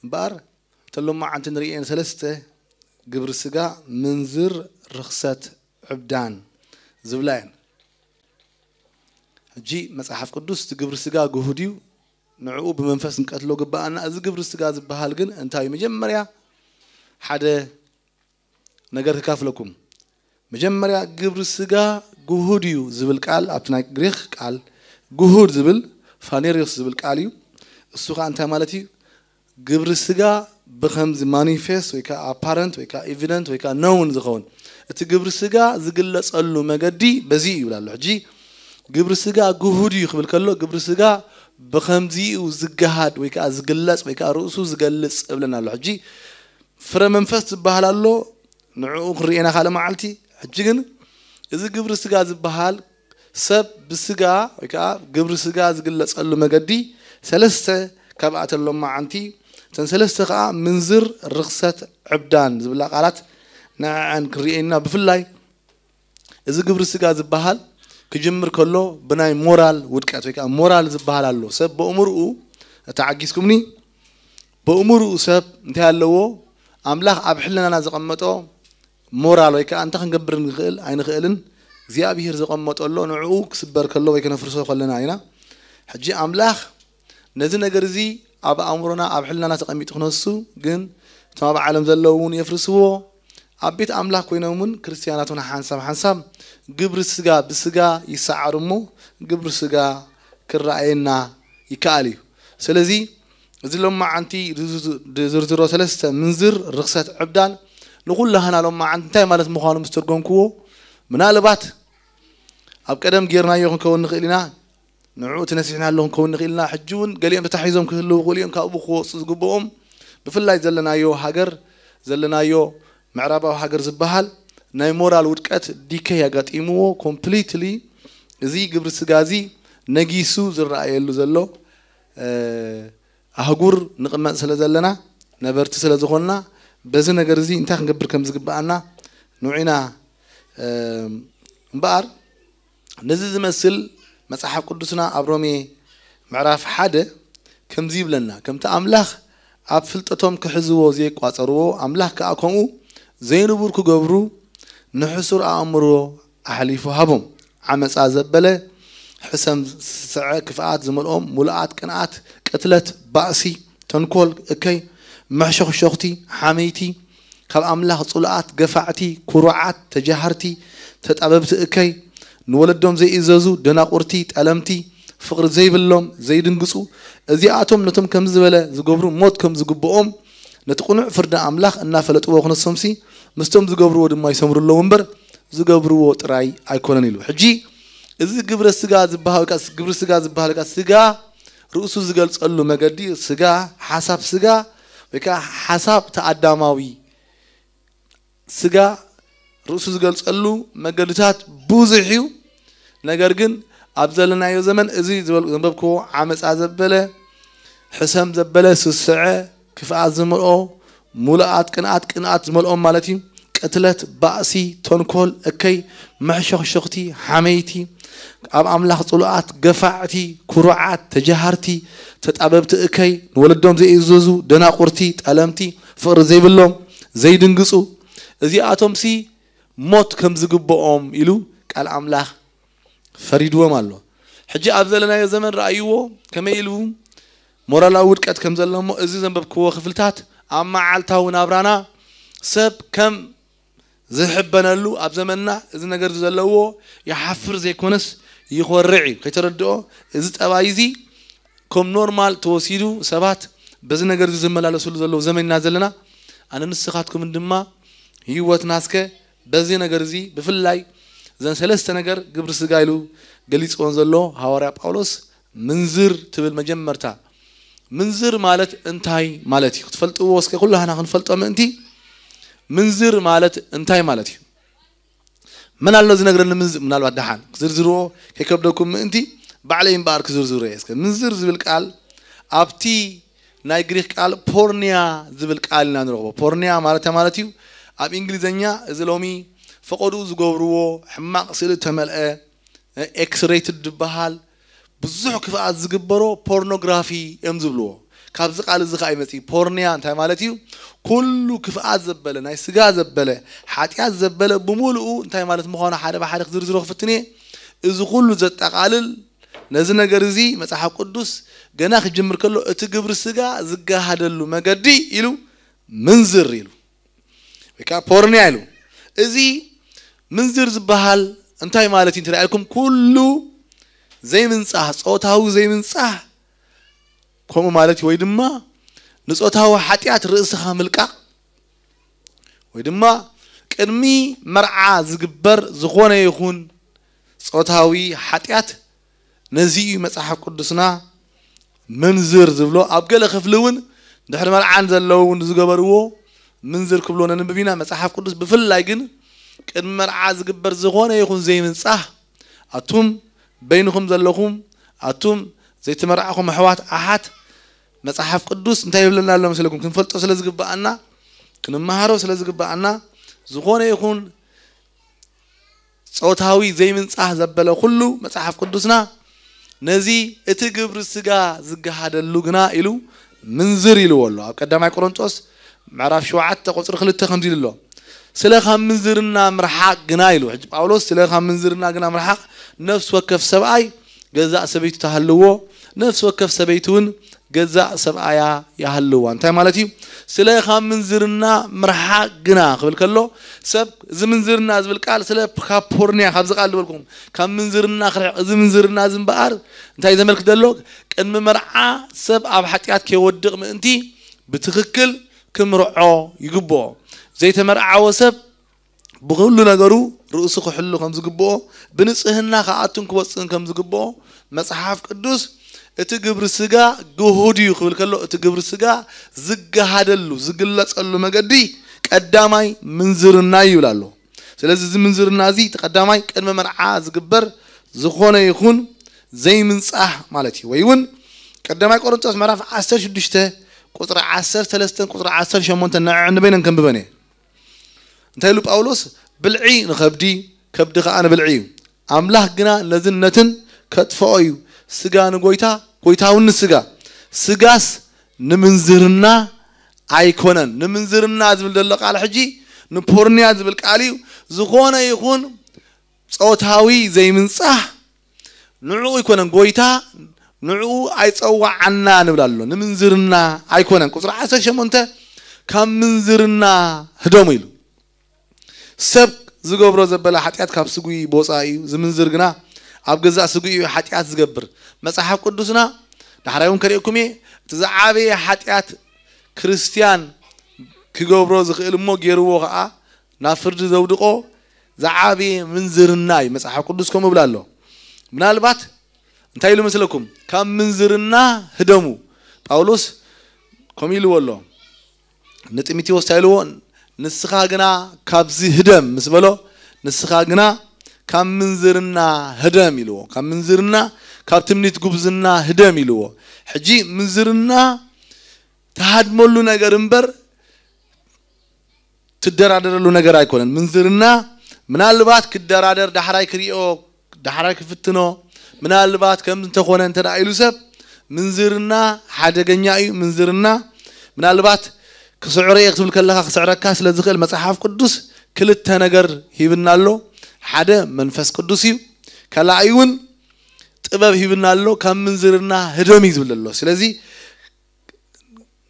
እምበኣር እተን ሎማዓንቲ ንርእየን ሰለስተ፣ ግብሪ ስጋ፣ ምንዝር፣ ርኽሰት፣ ዕብዳን ዝብላ እየን። ሕጂ መጽሓፍ ቅዱስ እቲ ግብሪ ስጋ ግሁድ እዩ፣ ንዕኡ ብመንፈስ ክንቀትሎ ግብኣና። እዚ ግብሪ ስጋ ዝበሃል ግን እንታይ እዩ? መጀመርያ ሓደ ነገር ክካፍለኩም። መጀመርያ ግብሪ ስጋ ግሁድ እዩ ዝብል ቃል ኣብቲ ናይ ግሪክ ቃል ግሁድ ዝብል ፋኔሪዮስ ዝብል ቃል እዩ። እሱ ከዓ እንታይ ማለት እዩ? ግብሪ ስጋ ብኸምዚ ማኒፌስት ወይ ከዓ ኣፓረንት ወይ ከዓ ኤቪደንት ወይ ከዓ ነውን ዝኸውን፣ እቲ ግብሪ ስጋ ዝግለጸሉ መገዲ በዚ እዩ ይብል ኣሎ። ሕጂ ግብሪ ስጋ ግሁድ እዩ ክብል ከሎ፣ ግብሪ ስጋ ብኸምዚኡ ዝገሃድ ወይ ከዓ ዝግለጽ ወይ ከዓ ርእሱ ዝገልጽ እብለና ኣሎ። ሕጂ ፍረ መንፈስ ዝበሃል ኣሎ፣ ንዕኡ ክንርእየና ካልእ መዓልቲ። ሕጂ ግን እዚ ግብሪ ስጋ ዝበሃል ሰብ ብስጋ ወይ ከዓ ግብሪ ስጋ ዝግለጸሉ መገዲ ሰለስተ ካብኣተን ሎማዓንቲ፣ እተን ሰለስተ ከዓ ምንዝር፣ ርኽሰት፣ ዕብዳን ዝብላ ቃላት ንዐዐን ክንርእየና። ብፍላይ እዚ ግብሪ ስጋ ዝበሃል ክጅምር ከሎ ብናይ ሞራል ውድቀት ወይ ከዓ ሞራል ዝበሃል ኣሎ። ሰብ በእምርኡ፣ ተዓጊስኩምኒ፣ በእምርኡ ሰብ እንታይ ኣለዎ? ኣምላኽ ኣብ ሕልናና ዘቐመጦ ሞራል ወይ ከዓ እንታይ ክንገብር ንኽእል ኣይንኽእልን እግዚኣብሔር ዘቐመጦ ኣሎ። ንዕኡ ክስበር ከሎ ወይ ከነፍርሶ ከለና ኢና። ሕጂ ኣምላኽ ነዚ ነገር እዚ ኣብ ኣእምሮና ኣብ ሕልናና ተቐሚጡ ክነሱ፣ ግን እቶም ኣብ ዓለም ዘለዉ እውን የፍርስዎ። ኣብ ቤት ኣምላኽ ኮይኖም እውን ክርስትያናት እውን ሓንሳብ ሓንሳብ ግብሪ ስጋ ብስጋ ይሰዓሩ እሞ ግብሪ ስጋ ክረኣየና ይከኣል እዩ። ስለዚ እዚ ሎማዓንቲ ዝዝርዝሮ ሰለስተ ምንዝር፣ ርኽሰት፣ ዕብዳን ንኹላህና ሎማዓንቲ እንታይ ማለት ምዃኑ ምስ ተርጎምክዎ፣ ምናልባት ኣብ ቀደም ጌርናዮ ክንከውን ንኽእል ኢና። ንዕኡ ተነሲሕናሉ ክንከውን ንኽእል ኢና። ሕጂ እውን ገሊኦም ተታሒዞም ክህልዉ ይኽእሉ እዮም፣ ካብኡ ክወፁ ዝግብኦም። ብፍላይ ዘለናዮ ሃገር፣ ዘለናዮ ምዕራባዊ ሃገር ዝበሃል ናይ ሞራል ውድቀት፣ ዲከይ ኣጋጢምዎ ኮምፕሊትሊ። እዚ ግብሪ ስጋ እዚ ነጊሱ ዝረኣየሉ ዘሎ ኣህጉር ንቕመጥ ስለ ዘለና፣ ነበርቲ ስለ ዝኾንና፣ በዚ ነገር እዚ እንታይ ክንገብር ከም ዝግብኣና ንዑ ኢና። እምበኣር ነዚ ዝመስል መጽሓፍ ቅዱስና ኣብ ሮሜ ምዕራፍ ሓደ ከምዚ ይብለና፣ ከምቲ ኣምላኽ ኣብ ፍልጠቶም ክሕዝዎ ዘይቋጸርዎ፣ ኣምላኽ ከኣ ከምኡ ዘይንቡር ክገብሩ ንሕሱር ኣእምሮ ኣሕሊፉ ሃቦም። ዓመጻ ዘበለ፣ ሕሰም ዝስስዐ፣ ክፍኣት ዝመልኦም፣ ሙሉኣት ቅንኣት፣ ቅትለት፣ ባእሲ፣ ተንኮል፣ እከይ፣ መሕሸኽሸኽቲ፣ ሓመይቲ፣ ካብ ኣምላኽ ጽሉኣት፣ ገፋዕቲ፣ ኩሩዓት፣ ተጃሃርቲ፣ ተጣበብቲ፣ እከይ፣ ንወለዶም ዘይእዘዙ፣ ደናቁርቲ፣ ጠለምቲ፣ ፍቕሪ ዘይብሎም፣ ዘይድንግጹ፣ እዚኣቶም ነቶም ከምዚ ዝበለ ዝገብሩ ሞት ከም ዝግብኦም ነቲ ቅኑዕ ፍርዲ ኣምላኽ እናፈለጥዎ ክነሶምሲ ምስቶም ዝገብርዎ ድማ ይሰምሩ ኣለዉ እምበር ዝገብርዎ ጥራይ ኣይኮነን ኢሉ። ሕጂ እዚ ግብረ ስጋ ዝበሃል ወይ ከዓ ግብሪ ስጋ ዝበሃል ወይ ከዓ ስጋ ርእሱ ዝገልጸሉ መገዲ፣ ስጋ፣ ሓሳብ ስጋ ወይ ከዓ ሓሳብ ተኣዳማዊ ስጋ ርእሱ ዝገልጸሉ መገድታት ብዙሕ እዩ። ነገር ግን ኣብ ዘለናዮ ዘመን እዚ ዝበል-፣ ዘንበብክዎ ዓመጻ ዘበለ፣ ሕሰም ዘበለ፣ ስስዐ፣ ክፍኣት ዝመልኦ፣ ሙሉኣት ቅንኣት፣ ቅንኣት ዝመልኦም ማለት እዩ። ቅትለት፣ ባእሲ፣ ተንኮል፣ እከይ፣ መሕሸኽሸኽቲ፣ ሓመይቲ፣ ኣብ ኣምላኽ ጽሉኣት፣ ገፋዕቲ፣ ኩሩዓት፣ ተጃሃርቲ፣ ተጣበብቲ፣ እከይ፣ ንወለዶም ዘይእዘዙ፣ ደናቁርቲ፣ ጠለምቲ፣ ፍቕሪ ዘይብሎም፣ ዘይድንግጹ፣ እዚኣቶምሲ ሞት ከም ዝግብኦም ኢሉ ቃል ኣምላኽ ፈሪድዎም ኣሎ። ሕጂ ኣብ ዘለናዮ ዘመን ረኣይዎ ከመይ ኢሉ ሞራላዊ ውድቀት ከም ዘሎ እሞ፣ እዚ ዘንበብክዎ ክፍልታት ኣብ መዓልታዊ ናብራና ሰብ ከም ዝሕበነሉ ኣብ ዘመንና እዚ ነገር እዚ ዘለዎ ይሓፍር ዘይኮነስ ይኾርዕ እዩ። ከይተረድኦ እዚ ጠባይ እዚ ከም ኖርማል ተወሲዱ ሰባት በዚ ነገር እዚ ዝመላለስሉ ዘለዉ ዘመን ኢና ዘለና። ኣነ ንስኻትኩምን ድማ ህይወትና እስከ በዚ ነገር እዚ ብፍላይ እዘን ሰለስተ ነገር ግብሪ ስጋ ኢሉ ገሊፅወን ዘሎ ሃዋርያ ጳውሎስ ምንዝር ትብል መጀመርታ። ምንዝር ማለት እንታይ ማለት እዩ? ክትፈልጥዎ እስከ ኩላህና ክንፈልጦ ምእንቲ ምንዝር ማለት እንታይ ማለት እዩ? መን ኣሎ ዝነግረኒ ምንዝር? ምናልባት ደሓን ክዝርዝርዎ ከይከብደኩም ምእንቲ ባዕለይ እምበኣር ክዝርዝሮ እየ። እስከ ምንዝር ዝብል ቃል ኣብቲ ናይ ግሪክ ቃል ፖርኒያ ዝብል ቃል ኢና ንረኽቦ። ፖርኒያ ማለት እንታይ ማለት እዩ? ኣብ እንግሊዘኛ እዚ ሎሚ ፈቐድኡ ዝገብርዎ ሕማቕ ስእሊ ተመልአ ኤክስሬትድ ዝበሃል ብዙሕ ክፍኣት ዝግበሮ ፖርኖግራፊ እዮም ዝብልዎ። ካብዚ ቃል እዚ ከዓ ይመፅእ። ፖርንያ እንታይ ማለት እዩ? ኩሉ ክፍኣት ዘበለ፣ ናይ ስጋ ዘበለ፣ ሓጢኣት ዘበለ ብምሉኡ እንታይ ማለት ምዃኑ ሓደ ብሓደ ክዝርዝሮ ክፍትን እየ። እዚ ኩሉ ዘጠቓልል፣ ነዚ ነገር እዚ መጽሓፍ ቅዱስ ገና ክጅምር ከሎ እቲ ግብሪ ስጋ ዝገሃደሉ መገዲ ኢሉ ምንዝር ኢሉ ወይ ከዓ ፖርንያ ኢሉ። እዚ ምንዝር ዝበሃል እንታይ ማለት እዩ እንተ ኢልኩም፣ ኩሉ ዘይምንጻህ፣ ጾታዊ ዘይምንጻህ ከምኡ ማለት እዩ። ወይ ድማ ንጾታዊ ሓጢኣት ርእስኻ ምልቃቕ፣ ወይ ድማ ቅድሚ መርዓ ዝግበር ዝኾነ ይኹን ጾታዊ ሓጢኣት፣ ነዚ እዩ መጽሓፍ ቅዱስና ምንዝር ዝብሎ። ኣብ ገለ ክፍሊ እውን ድሕሪ መርዓን ዘለዉ እውን ዝገበርዎ ምንዝር ክብሎ ነንብብ ኢና። መጽሓፍ ቅዱስ ብፍላይ ግን ቅድሚ መርዓ ዝግበር ዝኾነ ይኹን ዘይምንጻህ፣ ኣቱም በይንኹም ዘለኹም፣ ኣቱም ዘይተመርዓኹም ኣሕዋት ኣሓት፣ መጽሓፍ ቅዱስ እንታይ ይብለና ኣሎ መስለኩም? ክንፈልጦ ስለ ዝግብኣና፣ ክንመሃሮ ስለ ዝግብኣና፣ ዝኾነ ይኹን ጾታዊ ዘይምንጻህ ዘበለ ኩሉ መጽሓፍ ቅዱስና ነዚ እቲ ግብሪ ስጋ ዝገሃደሉ ግና ኢሉ ምንዝር ኢልዎ ኣሎ። ኣብ ቀዳማይ ቆሮንጦስ ምዕራፍ ሸውዓተ ቁጽሪ ክልተ ከምዚ ኢሉ ኣሎ። ስለ ካብ ምንዝርና ምርሓቕ ግና ኢሉ። ሕጂ ጳውሎስ ስለ ካብ ምንዝርና ግና ምርሓቕ፣ ነፍሲ ወከፍ ሰብኣይ ገዛእ ሰበይቱ ተሃልዎ፣ ነፍሲ ወከፍ ሰበይቲ እውን ገዛእ ሰብኣያ ይሃልዋ። እንታይ ማለት እዩ? ስለ ካብ ምንዝርና ምርሓቕ ግና ክብል ከሎ፣ ሰብ እዚ ምንዝርና ዝብል ቃል ስለ ካብ ፖርንያ፣ ካብዚ ቃል ዝበልኩም ካብ ምንዝርና ክርሕቕ፣ እዚ ምንዝርና እዚ እምበኣር እንታይ ዘመልክት ዘሎ? ቅድሚ መርዓ ሰብ ኣብ ሓጢኣት ከይወድቕ ምእንቲ ብትኽክል ክምርዖ ይግብኦ። ዘይተመርዓወ ሰብ ብኹሉ ነገሩ ርእሱ ክሕሉ ከም ዝግብኦ፣ ብንጽህና ክኣቱን ክወጽእን ከም ዝግብኦ መጽሓፍ ቅዱስ እቲ ግብሪ ስጋ ግሁድ እዩ ክብል ከሎ፣ እቲ ግብሪ ስጋ ዝገሃደሉ፣ ዝግለጸሉ መገዲ ቀዳማይ ምንዝርና እዩ ይብል ኣሎ። ስለዚ እዚ ምንዝርና እዚ እቲ ቀዳማይ ቅድሚ መርዓ ዝግበር ዝኾነ ይኹን ዘይምንጻህ ማለት እዩ። ወይ እውን ቀዳማይ ቆሮንቶስ ምዕራፍ ዓሰርተ ሽዱሽተ ቁጽሪ ዓሰርተ ሰለስተ ቁጽሪ ዓሰርተ ሸሞንተ ንዐ ንበይነን ከንብበን እየ። እንታይ ኢሉ ጳውሎስ? ብልዒ ንኸብዲ፣ ከብዲ ኸዓ ንብልዒ እዩ። ኣምላኽ ግና ነዝን ነትን ከጥፍኦ እዩ። ስጋ ንጎይታ፣ ጎይታ እውን ንስጋ። ስጋስ ንምንዝርና ኣይኮነን። ንምንዝርና ዝብል ዘሎ ቃል ሕጂ ንፖርንያ ዝብል ቃል እዩ። ዝኾነ ይኹን ጾታዊ ዘይምንጻህ ንዕኡ ኣይኮነን ጎይታ፣ ንዕኡ ኣይጸዋዓና ንብል ኣሎ። ንምንዝርና ኣይኮነን። ቁጽሪ ዓሰርተ ሸሞንተ ካብ ምንዝርና ህደሙ ኢሉ። ሰብ ዝገብሮ ዘበለ ሓጢኣት ካብ ስጉኢ ብወጻኢ እዩ። ዝምንዝር ግና ኣብ ገዛእ ስጉኢ እዩ ሓጢኣት ዝገብር። መጽሓፍ ቅዱስና ዳሕራይ እውን ከርእየኩም እየ። እቲ ዝዓበየ ሓጢኣት ክርስትያን ክገብሮ ዝኽእል እሞ ገይርዎ ኸዓ ናብ ፍርዲ ዘውድቆ ዝዓበየ ምንዝርና እዩ። መጽሓፍ ቅዱስ ከምኡ ይብል ኣሎ። ምናልባት እንታይ ኢሉ መስለኩም? ካብ ምንዝርና ህደሙ። ጳውሎስ ከምኡ ኢልዎ ኣሎ። ንጢሞቴዎስ እንታይ ኢልዎ? ንስኻ ግና ካብዚ ህደም ምስ በሎ፣ ንስኻ ግና ካብ ምንዝርና ህደም ኢልዎ። ካብ ምንዝርና፣ ካብ ትምኒት ጉብዝና ህደም ኢልዎ። ሕጂ ምንዝርና ትሃድመሉ ነገር እምበር ትደራደረሉ ነገር ኣይኮነን። ምንዝርና ምናልባት ክደራደር፣ ዳሕራይ ክሪኦ፣ ዳሕራይ ክፍትኖ፣ ምናልባት ከም እንተኾነ እንተ ደኣ ኢሉ ሰብ፣ ምንዝርና ሓደገኛ እዩ። ምንዝርና ምናልባት ክስዕሮ እየ ክትብል ከለኻ ክስዕረካ ስለ ዝኽእል መጽሓፍ ቅዱስ ክልተ ነገር ሂብና ኣሎ። ሓደ መንፈስ ቅዱስ እዩ፣ ካልኣይ እውን ጥበብ ሂብና ኣሎ። ካብ ምንዝርና ህደም እዩ ዝብል ኣሎ። ስለዚ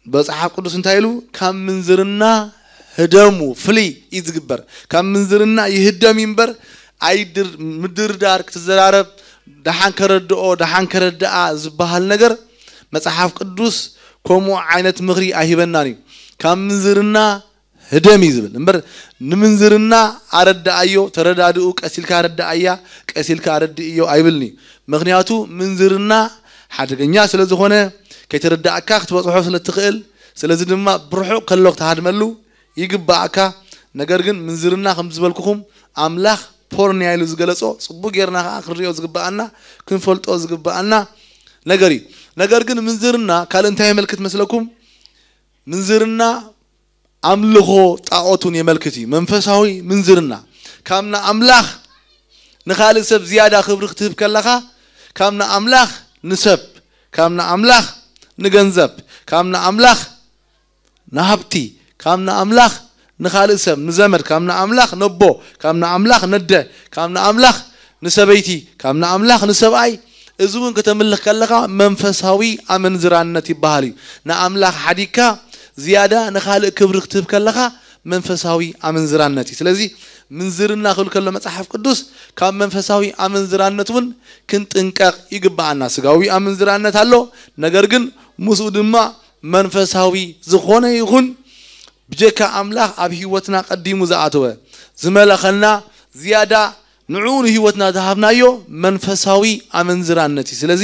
መጽሓፍ ቅዱስ እንታይ ኢሉ? ካብ ምንዝርና ህደሙ፣ ፍሊ እዩ ዝግበር። ካብ ምንዝርና ይህደም እዩ እምበር ኣይድር-፣ ምድርዳር፣ ክትዘራረብ፣ ደሓን ከረድኦ፣ ደሓን ከረድኣ ዝበሃል ነገር መጽሓፍ ቅዱስ ከምኡ ዓይነት ምኽሪ ኣይሂበናን እዩ። ካብ ምንዝርና ህደም እዩ ዝብል እምበር ንምንዝርና ኣረድኣዮ፣ ተረዳድኡ፣ ቀስ ኢልካ ኣረድኣያ፣ ቀስ ኢልካ ኣረድእዮ ኣይብልኒ። ምኽንያቱ ምንዝርና ሓደገኛ ስለ ዝኾነ ከይተረዳእካ ክትበጽሖ ስለ ትኽእል፣ ስለዚ ድማ ብርሑቕ ከሎ ክትሃድመሉ ይግብኣካ። ነገር ግን ምንዝርና ከም ዝበልኩኹም ኣምላኽ ፖርንያ ኢሉ ዝገለጾ ጽቡቕ ጌርና ከኣ ክንሪኦ ዝግብኣና፣ ክንፈልጦ ዝግብኣና ነገር እዩ። ነገር ግን ምንዝርና ካልእ እንታይ የመልክት መስለኩም? ምንዝርና ኣምልኾ ጣዖት እውን የመልክት እዩ። መንፈሳዊ ምንዝርና ካብ ንኣምላኽ ንኻልእ ሰብ ዝያዳ ክብሪ ክትህብ ከለኻ፣ ካብ ንኣምላኽ ንሰብ፣ ካብ ንኣምላኽ ንገንዘብ፣ ካብ ንኣምላኽ ንሃብቲ፣ ካብ ንኣምላኽ ንኻልእ ሰብ፣ ንዘመድ፣ ካብ ንኣምላኽ ነቦ፣ ካብ ንኣምላኽ ነደ፣ ካብ ንኣምላኽ ንሰበይቲ፣ ካብ ንኣምላኽ ንሰብኣይ። እዚ እውን ከተምልኽ ከለኻ መንፈሳዊ ኣመንዝራነት ይበሃል እዩ። ንኣምላኽ ሓዲግካ ዝያዳ ንኻልእ ክብሪ ክትህብ ከለኻ መንፈሳዊ ኣመንዝራነት እዩ። ስለዚ ምንዝርና ክብል ከሎ መጽሓፍ ቅዱስ ካብ መንፈሳዊ ኣመንዝራነት እውን ክንጥንቀቕ ይግብኣና። ስጋዊ ኣመንዝራነት ኣሎ፣ ነገር ግን ምስኡ ድማ መንፈሳዊ ዝኾነ ይኹን ብጀካ ኣምላኽ ኣብ ህይወትና ቀዲሙ ዝኣተወ ዝመለኸና ዝያዳ ንዕኡ ንህይወትና ዝሃብናዮ መንፈሳዊ ኣመንዝራነት እዩ። ስለዚ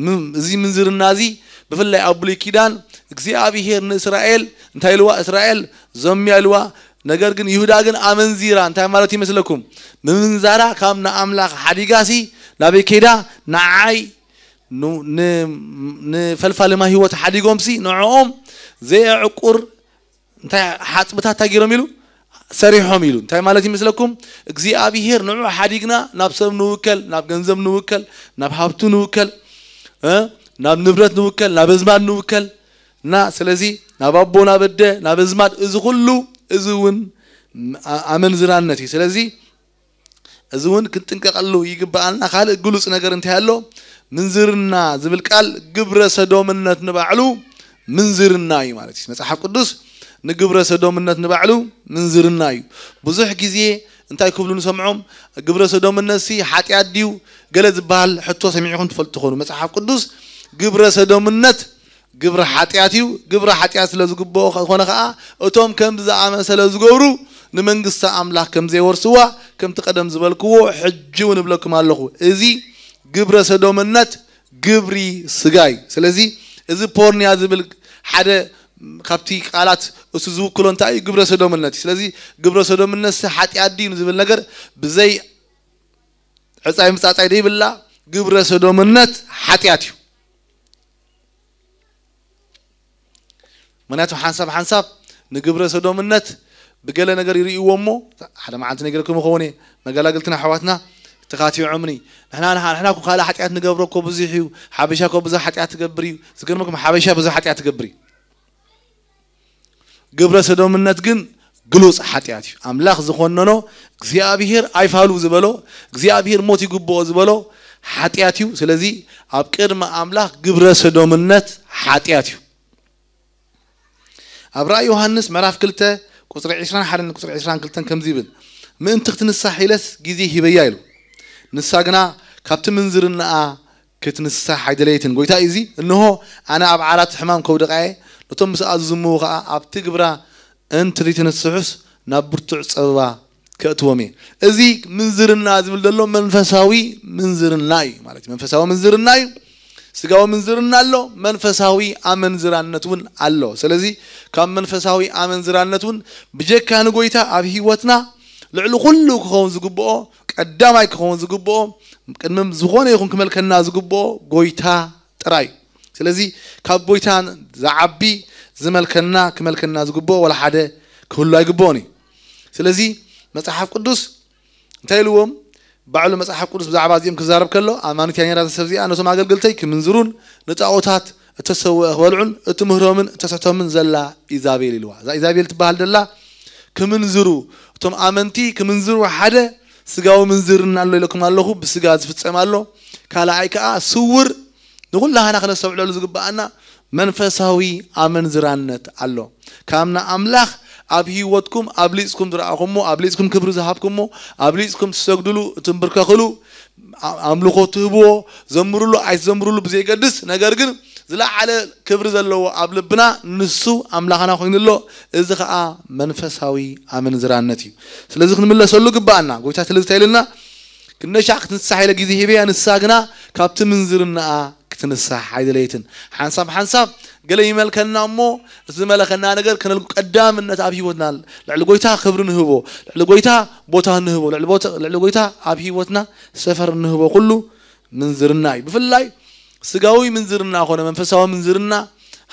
ም- እዚ ምንዝርና እዚ ብፍላይ ኣብ ብሉይ ኪዳን እግዚኣብሄር ንእስራኤል እንታይ ኢልዋ? እስራኤል ዘምያ ኢልዋ። ነገር ግን ይሁዳ ግን ኣመንዚራ። እንታይ ማለት ይመስለኩም? ምምንዛራ ካብ ንኣምላኽ ሓዲጋሲ ናበይ ከይዳ? ንዓይ ን- ን- ንፈልፋሊ ማይ ህይወት ሓዲጎምሲ ንዕኦም ዘየዕቁር እንታይ ሓፅብታት እንታይ ገይሮም ኢሉ ሰሪሖም ኢሉ እንታይ ማለት ይመስለኩም? እግዚኣብሄር ንዑ ሓዲግና ናብ ሰብ ንውከል፣ ናብ ገንዘብ ንውከል፣ ናብ ሃብቱ ንውከል፣ እ? ናብ ንብረት ንውከል፣ ናብ ኣዝማድ ንውከል እና ስለዚ ናብ ኣቦ ናብ ኣደ ናብ ኣዝማድ እዚ ኩሉ እዚ እውን ኣመንዝራነት እዩ። ስለዚ እዚ እውን ክንጥንቀቐሉ ይግብኣና። ካልእ ግሉጽ ነገር እንታይ ኣሎ? ምንዝርና ዝብል ቃል ግብረ ሰዶምነት ንባዕሉ ምንዝርና እዩ ማለት እዩ። መጽሓፍ ቅዱስ ንግብረ ሰዶምነት ንባዕሉ ምንዝርና እዩ። ብዙሕ ግዜ እንታይ ክብሉ ንሰምዖም? ግብረ ሰዶምነት ሲ ሓጢኣት ድዩ? ገለ ዝበሃል ሕቶ ሰሚዕኹም ትፈልጡ ትኾኑ። መጽሓፍ ቅዱስ ግብረ ሰዶምነት ግብሪ ሓጢኣት እዩ። ግብሪ ሓጢኣት ስለ ዝግብኦ ዝኾነ ኸዓ እቶም ከምዚ ዝኣመሰለ ዝገብሩ ንመንግስቲ ኣምላኽ ከም ዘይወርስዋ ከምቲ ቀደም ዝበልክዎ ሕጂ እውን እብለኩም ኣለኹ። እዚ ግብረ ሰዶምነት ግብሪ ስጋ እዩ። ስለዚ እዚ ፖርንያ ዝብል ሓደ ካብቲ ቃላት እሱ ዝውክሎ እንታይ እዩ? ግብረ ሰዶምነት እዩ። ስለዚ ግብረ ሰዶምነት ሓጢኣት ድዩ ዝብል ነገር ብዘይ ዕፃይ ምፃፃይ ደይብላ ግብረ ሰዶምነት ሓጢኣት እዩ። ምክንያቱ ሓንሳብ ሓንሳብ ንግብረ ሰዶምነት ብገለ ነገር ይርእይዎ እሞ ሓደ መዓልቲ ነግረኩም ይኸውን እየ። መገላግልትና ኣሕዋትና ተኻቲዖምኒ ንሕና ንሓ- ንሕና እኮ ካልእ ሓጢኣት ንገብሮ እኮ ብዙሕ እዩ። ሓበሻ እኮ ብዙሕ ሓጢኣት ትገብር እዩ። ዝገርመኩም ሓበሻ ብዙሕ ሓጢኣት ትገብር እዩ። ግብረ ሰዶምነት ግን ግሉጽ ሓጢኣት እዩ። ኣምላኽ ዝኾነኖ እግዚኣብሔር ኣይፋሉ ዝበሎ እግዚኣብሔር ሞት ይግብኦ ዝበሎ ሓጢኣት እዩ። ስለዚ ኣብ ቅድሚ ኣምላኽ ግብረ ሰዶምነት ሓጢኣት እዩ። ኣብ ራእይ ዮሃንስ ምዕራፍ ክልተ ቁፅሪ ዕስራን ሓደን ቁፅሪ ዕስራን ክልተን ከምዚ ይብል፣ ምእንቲ ክትንሳሕ ኢለስ ግዜ ሂበያ ኢሉ። ንሳ ግና ካብቲ ምንዝርናኣ ክትንሳሕ ኣይደለየትን። ጎይታ እዩ እዚ፣ እንሆ ኣነ ኣብ ዓራት ሕማም ከውድቓ እየ፣ ነቶም ምስኣ ዝዝምዉ ኸዓ ኣብቲ ግብራ እንተዘይተነስሑስ ናብ ብርቱዕ ጸበባ ከእትዎም እየ። እዚ ምንዝርና ዝብል ዘሎ መንፈሳዊ ምንዝርና እዩ ማለት እዩ። መንፈሳዊ ምንዝርና እዩ። ስጋዊ ምንዝርና ኣሎ፣ መንፈሳዊ ኣመንዝራነት እውን ኣሎ። ስለዚ ካብ መንፈሳዊ ኣመንዝራነት እውን ብጀካ ንጎይታ ኣብ ህይወትና ልዕሊ ኩሉ ክኸውን ዝግብኦ ቀዳማይ ክኸውን ዝግብኦ ቅድሚ ዝኾነ ይኹን ክመልከና ዝግብኦ ጎይታ ጥራይ። ስለዚ ካብ ጎይታ ዝዓቢ ዝመልከና ክመልከና ዝግብኦ ወላ ሓደ ክህሉ ኣይግብኦን እዩ። ስለዚ መጽሓፍ ቅዱስ እንታይ ኢልዎም? ባዕሉ መጽሓፍ ቅዱስ ብዛዕባ እዚኦም ክዛረብ ከሎ ኣማኒት ያኔራ ዘሰብ እዚኣ ነቶም ኣገልግልተይ ክምንዝሩን ንጣዖታት እተሰውአ ክበልዑን እትምህሮምን እተስሕቶምን ዘላ ኢዛቤል ኢልዋ። እዛ ኢዛቤል ትበሃል ደላ ክምንዝሩ እቶም ኣመንቲ ክምንዝሩ ሓደ ስጋዊ ምንዝርና ኣሎ ኢለኩም ኣለኹ። ብስጋ ዝፍጸም ኣሎ። ካልኣይ ከኣ ስውር ንኹላህና ክነስተውዕለሉ ዝግብኣና መንፈሳዊ ኣመንዝራነት ኣሎ። ካብ ንኣምላኽ ኣብ ህይወትኩም ኣብሊጽኩም ዝረኣኹሞ ኣብሊጽኩም ክብሪ ዝሃብኩሞ ኣብሊጽኩም ትሰግድሉ ትንብርከኽሉ ኣምልኾ ትህብዎ ዘምርሉ ኣይትዘምርሉ ብዘይገድስ ነገር ግን ዝለዓለ ክብሪ ዘለዎ ኣብ ልብና ንሱ ኣምላኽና ኮይኑሎ። እዚ ኸዓ መንፈሳዊ ኣመንዝራነት እዩ። ስለዚ ክንምለሰሉ ግብኣና። ጎይታ ስለዚ እንታይ ኢልና? ክነሻዕ ክትንሳሕ ኢለ ግዜ ሂበያ ንሳ ግና ካብቲ ምንዝርናኣ ክትንሳሕ ኣይደለየትን። ሓንሳብ ሓንሳብ ገለ ይመልከና እሞ እቲ ዝመለኸና ነገር ከነልጉ ቀዳምነት ኣብ ህይወትና ልዕሊ ጎይታ ክብሪ ንህቦ፣ ልዕሊ ጎይታ ቦታ ንህቦ፣ ልዕሊ ጎይታ ኣብ ህይወትና ሰፈር ንህቦ ኩሉ ምንዝርና እዩ። ብፍላይ ስጋዊ ምንዝርና ኮነ መንፈሳዊ ምንዝርና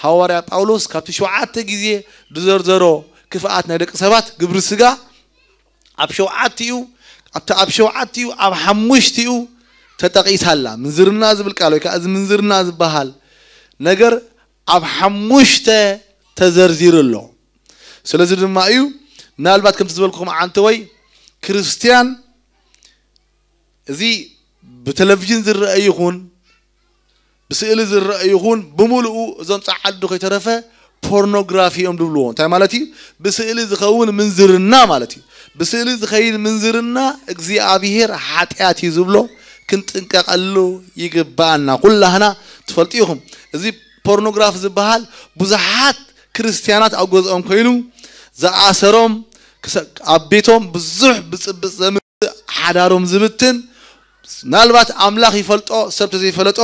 ሃዋርያ ጳውሎስ ካብቲ ሸውዓተ ግዜ ዝዘርዘሮ ክፍኣት ናይ ደቂ ሰባት ግብሪ ስጋ ኣብ ሸውዓቲኡ ኣብቲ ኣብ ሸውዓቲኡ ኣብ ሓሙሽቲኡ ተጠቒሳ ኣላ። ምንዝርና ዝብል ቃል ወይ ከዓ እዚ ምንዝርና ዝበሃል ነገር ኣብ ሓሙሽተ ተዘርዚሩ ኣሎ። ስለዚ ድማ እዩ ምናልባት ከምቲ ዝበልኩኹም ዓንተወይ ክርስትያን እዚ ብቴሌቪዥን ዝረአ ይኹን ብስእሊ ዝረአ ይኹን ብምሉኡ እዞም ጸዓዱ ከይተረፈ ፖርኖግራፊ እዮም ዝብልዎ። እንታይ ማለት እዩ? ብስእሊ ዝኸውን ምንዝርና ማለት እዩ። ብስእሊ ዝኸይድ ምንዝርና እግዚኣብሔር ሓጢኣት እዩ ዝብሎ። ክንጥንቀቐሉ ይግባኣና። ኩላህና ትፈልጡ ኢኹም። እዚ ፖርኖግራፊ ዝበሃል ብዙሓት ክርስትያናት ኣብ ገዝኦም ኮይኑ ዝኣሰሮም ክሰ- ኣብ ቤቶም ብዙሕ ብጽብጽ ዘምጽእ ሓዳሮም ዝብትን ምናልባት ኣምላኽ ይፈልጦ ሰብ ተዘይፈለጦ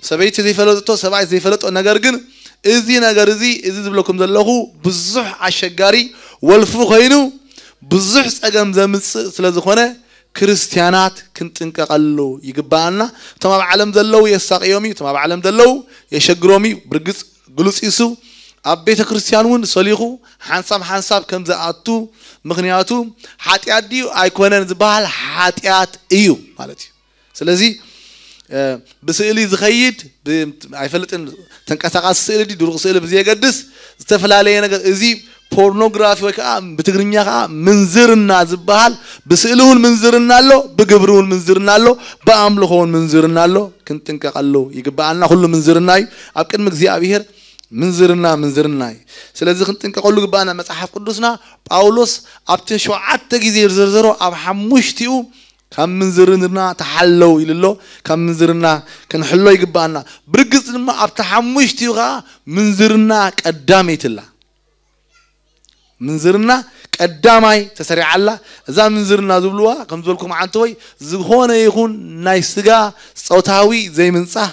ሰበይቲ ዘይፈለጦ ሰብኣይ ዘይፈለጦ ነገር ግን እዚ ነገር እዚ እዚ ዝብለኩም ዘለኹ ብዙሕ ኣሸጋሪ ወልፉ ኮይኑ ብዙሕ ጸገም ዘምጽእ ስለ ዝኾነ ክርስትያናት ክንጥንቀቐሉ ይግባኣና። እቶም ኣብ ዓለም ዘለዉ የሳቕዮም እዩ፣ እቶም ኣብ ዓለም ዘለዉ የሸግሮም እዩ። ብርግጽ ግሉጽ ኢሱ ኣብ ቤተ ክርስቲያን እውን ሰሊኹ ሓንሳብ ሓንሳብ ከም ዝኣቱ ምኽንያቱ ሓጢኣት ድዩ ኣይኮነን ዝበሃል ሓጢኣት እዩ ማለት እዩ። ስለዚ ብስእሊ ዝኸይድ ኣይፈልጥን ተንቀሳቃሲ ስእሊ ድዩ ድሩቕ ስእሊ ብዘየገድስ ዝተፈላለየ ነገር እዚ ፖርኖግራፊ ወይ ከዓ ብትግርኛ ከዓ ምንዝርና ዝበሃል ብስእሊ እውን ምንዝርና ኣሎ፣ ብግብሪ እውን ምንዝርና ኣሎ፣ ብኣምልኾ እውን ምንዝርና ኣሎ። ክንጥንቀቀሉ ይግባኣና። ኩሉ ምንዝርና እዩ። ኣብ ቅድሚ እግዚኣብሔር ምንዝርና ምንዝርና እዩ። ስለዚ ክንጥንቀቀሉ ግባኣና። መጽሓፍ ቅዱስና ጳውሎስ ኣብቲ ሸውዓተ ግዜ ዝዘርዘሮ ኣብ ሓሙሽቲኡ ካብ ምንዝርና ተሓለው ኢሉ ኣሎ። ካብ ምንዝርና ክንሕሎ ይግባኣና። ብርግጽ ድማ ኣብቲ ሓሙሽቲኡ ከዓ ምንዝርና ቀዳመይትላ ምንዝርና ቀዳማይ ተሰሪዓላ። እዛ ምንዝርና ዝብልዋ ከም ዝበልኩም ዓንተወይ ዝኾነ ይኹን ናይ ስጋ ጾታዊ ዘይምንጻህ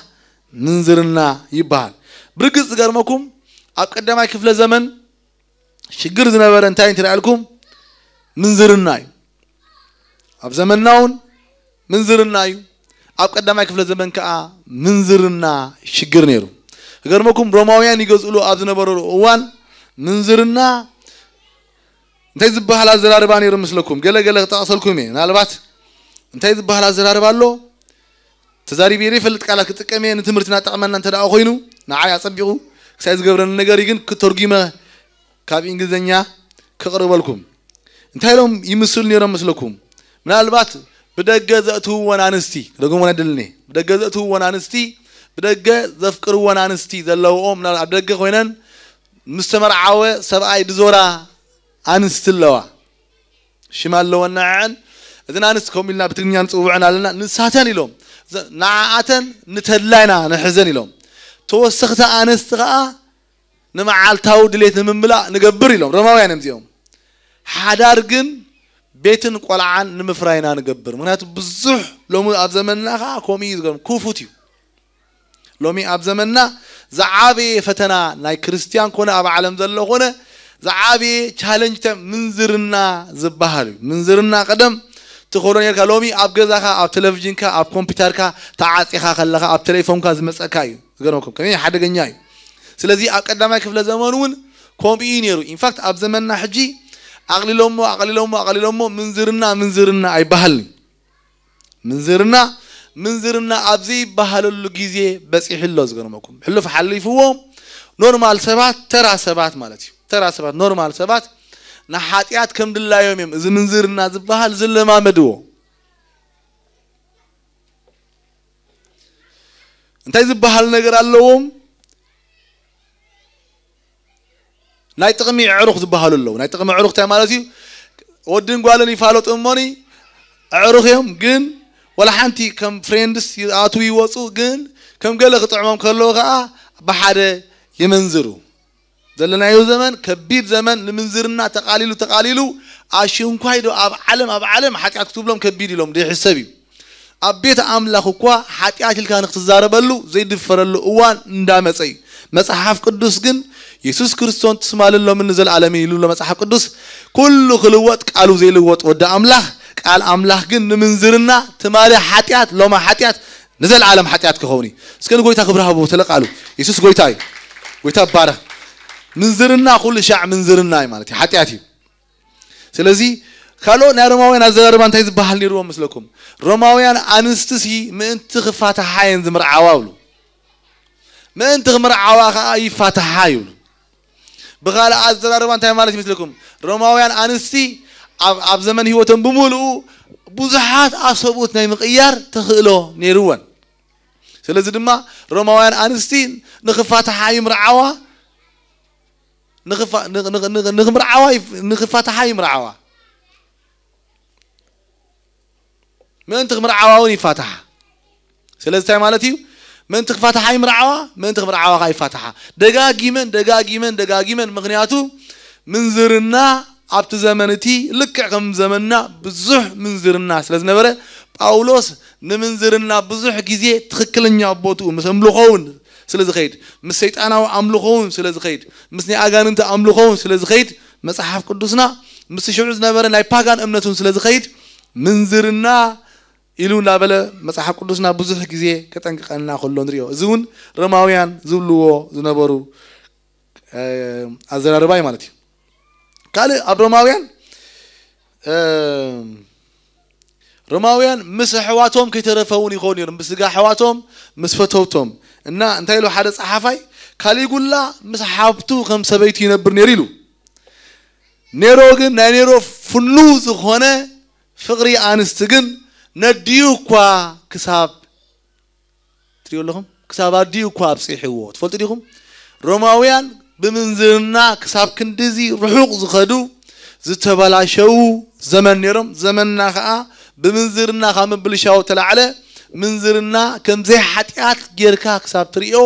ምንዝርና ይበሃል። ብርግጽ ዝገርመኩም ኣብ ቀዳማይ ክፍለ ዘመን ሽግር ዝነበረ እንታይ እንትርኣልኩም ምንዝርና እዩ። ኣብ ዘመንና እውን ምንዝርና እዩ። ኣብ ቀዳማይ ክፍለ ዘመን ከዓ ምንዝርና ሽግር ነይሩ። ክገርመኩም ሮማውያን ይገዝእሉ ኣብ ዝነበረሉ እዋን ምንዝርና እንታይ ዝበሃል ኣዘራርባ ነይሩ ምስለኩም ገለ ገለ ክጠቕሰልኩም እየ። ምናልባት እንታይ ዝበሃል ኣዘራርባ ኣሎ ተዛሪበ ዘይፈልጥ ቃላት ክጥቀም እየ። ንትምህርትና ጠቕመና እንተ ደኣ ኮይኑ ንዓይ ኣጸቢቑ ክሳይ ዝገብረኒ ነገር እዩ። ግን ክተርጉመ ካብ እንግሊዝኛ ክቕርበልኩም እንታይ ኢሎም ይምስሉ ነይሮም መስለኩም? ምናልባት ብደገ ዘእትውወን ኣንስቲ ክደግሞ ነድልኒ ብደገ ዘእትውወን ኣንስቲ ብደገ ዘፍቅርወን ኣንስቲ ዘለውኦም ምናልባት ኣብ ደገ ኮይነን ምስ ተመርዓወ ሰብኣይ ድዞራ ኣንስቲ ኣለዋ ሽማ ኣለወን ንዐዐን እዘን ኣንስቲ ከምኡ ኢልና ብትግርኛ ንፅውዐን ኣለና ንሳተን ኢሎም ንዓኣተን ንተድላ ኢና ንሕዘን ኢሎም ተወሰኽቲ ኣንስቲ ከዓ ንመዓልታዊ ድሌት ንምምላእ ንገብር ኢሎም ሮማውያን እዮም እዚኦም ሓዳር ግን ቤትን ቆልዓን ንምፍራይ ኢና ንገብር ምክንያቱ ብዙሕ ሎሚ ኣብ ዘመንና ከዓ ከምኡ እዩ ዝገርም ክፉት እዩ ሎሚ ኣብ ዘመንና ዝዓበየ ፈተና ናይ ክርስትያን ኮነ ኣብ ዓለም ዘሎ ኮነ ዝዓበየ ቻለንጅ ተ ምንዝርና ዝበሃል እዩ ምንዝርና ቀደም ትኸዶ ነርካ ሎሚ ኣብ ገዛኻ ኣብ ቴሌቪዥንካ ኣብ ኮምፒውተርካ ተዓፂኻ ከለኻ ኣብ ቴሌፎንካ ዝመፀካ እዩ ዝገርመኩም ከመይ ሓደገኛ እዩ ስለዚ ኣብ ቀዳማይ ክፍለ ዘመን እውን ከምኡ እዩ ነይሩ ኢንፋክት ኣብ ዘመንና ሕጂ ኣቕሊሎሞ ኣቕሊሎሞ ኣቕሊሎሞ ምንዝርና ምንዝርና ኣይበሃልን እዩ ምንዝርና ምንዝርና ኣብ ዘይበሃለሉ ግዜ በፂሑ ኣሎ ዝገርመኩም ሕሉፍ ሓሊፍዎ ኖርማል ሰባት ተራ ሰባት ማለት እዩ ተራ ሰባት ኖርማል ሰባት ንሓጢኣት ከም ድላዮም እዮም እዚ ምንዝርና ዝበሃል ዝለማመድዎ እንታይ ዝበሃል ነገር ኣለዎም ናይ ጥቕሚ ዕሩኽ ዝበሃሉ ኣለዉ ናይ ጥቕሚ ዕሩኽ እንታይ ማለት እዩ ወድን ጓልን ይፋለጡ እሞኒ ዕሩኽ እዮም ግን ወላ ሓንቲ ከም ፍሬንድስ ይኣትዉ ይወፁ ግን ከም ገለ ክጥዕሞም ከለዉ ከዓ ብሓደ ይመንዝሩ ዘለናዮ ዘመን ከቢድ ዘመን ንምንዝርና ተቃሊሉ ተቃሊሉ ኣሽንኳይ ዶ ኣብ ዓለም ኣብ ዓለም ሓጢኣት ክትብሎም ከቢድ ኢሎም ዘይሕሰብ እዩ ኣብ ቤት ኣምላኽ እኳ ሓጢኣት ኢልካ ንክትዛረበሉ ዘይድፈረሉ እዋን እንዳመፀ እዩ መፅሓፍ ቅዱስ ግን የሱስ ክርስቶስ ትስማልን ሎምን ንዘለኣለም እዩ ይብሎ መፅሓፍ ቅዱስ ኩሉ ክልወጥ ቃሉ ዘይልወጥ ወዲ ኣምላኽ ቃል ኣምላኽ ግን ንምንዝርና ትማሊ ሓጢኣት ሎማ ሓጢኣት ንዘለዓለም ሓጢኣት ክኸውን እዩ እስከ ንጎይታ ክብሪ ሃቦ ተለቃሉ የሱስ ጎይታ እዩ ጎይታ ባረኽ ምንዝርና ኩሉ ሻዕ ምንዝርና እዩ ማለት እዩ ሓጢኣት እዩ ስለዚ ካልኦ ናይ ሮማውያን ኣዘራርባ እንታይ ዝበሃል ነይርዎም ምስለኩም ሮማውያን ኣንስትሲ ምእንቲ ክፋታሓየን ዝምርዓዋ ብሉ ምእንቲ ክምርዓዋ ከዓ ይፋታሓ ይብሉ። ብኻልእ ኣዘራርባ እንታይ ማለት ይመስለኩም? ሮማውያን ኣንስቲ ኣብ ኣብ ዘመን ህይወቶም ብምሉኡ ብዙሓት ኣብ ሰብኡት ናይ ምቕያር ተኽእሎ ነይርወን። ስለዚ ድማ ሮማውያን ኣንስቲ ንኽፋታሓ ይምርዓዋ፣ ንኽፋ- ንኽ- ንኽ- ንኽ- ንኽምርዓዋ ይፍ- ንኽፋታሓ ይምርዓዋ። ምእንቲ ክምርዓዋ እውን ይፋታሓ። ስለዚ እንታይ ማለት እዩ? ምእንቲ ክፋታሓ ይምርዓዋ፣ ምእንቲ ክምርዓዋ ከዓ ይፋታሓ። ደጋጊመን ደጋጊመን ደጋጊመን። ምክንያቱ ምንዝርና ኣብቲ ዘመን እቲ ልክዕ ከም ዘመንና ብዙሕ ምንዝርና ስለ ዝነበረ፣ ጳውሎስ ንምንዝርና ብዙሕ ግዜ ትኽክለኛ ቦትኡ ምስ ኣምልኾውን ስለ ዝኸይድ፣ ምስ ሰይጣናዊ ኣምልኾውን ስለ ዝኸይድ፣ ምስ ናይ ኣጋንንቲ ኣምልኾውን ስለ ዝኸይድ፣ መጽሓፍ ቅዱስና ምስ ሽዑ ዝነበረ ናይ ፓጋን እምነቱን ስለ ዝኸይድ፣ ምንዝርና ኢሉ እናበለ መጽሓፍ ቅዱስና ብዙሕ ግዜ ከጠንቅቐና ከሎ ንሪኦ። እዚ እውን ሮማውያን ዝብልዎ ዝነበሩ፣ እ፣ ኣዘራርባ እዩ ማለት እዩ። ካልእ ኣብ ሮማውያን፣ እ፣ ሮማውያን ምስ ኣሕዋቶም ከይተረፈ እውን ይኾኑ ነይሮም፣ ብስጋ ኣሕዋቶም፣ ምስ ፈተውቶም። እና እንታይ ኢሉ ሓደ ጸሓፋይ፣ ካሊጉላ ምስ ሓብቱ ከም ሰበይቲ ይነብር ነይሩ ኢሉ። ኔሮ ግን፣ ናይ ኔሮ ፍኑ ዝኾነ ፍቕሪ ኣንስቲ ግን ነዲኡ እኳ ክሳብ፣ ትሪኡ ኣለኹም፣ ክሳብ ኣዲኡ እኳ ኣብፂሕዎ። ትፈልጡ ዲኹም? ሮማውያን ብምንዝርና ክሳብ ክንድዚ ርሑቕ ዝኸዱ፣ ዝተበላሸዉ ዘመን ነይሮም። ዘመንና ኸዓ ብምንዝርና ካብ ምብልሻው ተላዕለ፣ ምንዝርና ከም ዘይሓጢኣት ጌርካ ክሳብ ትርእዮ፣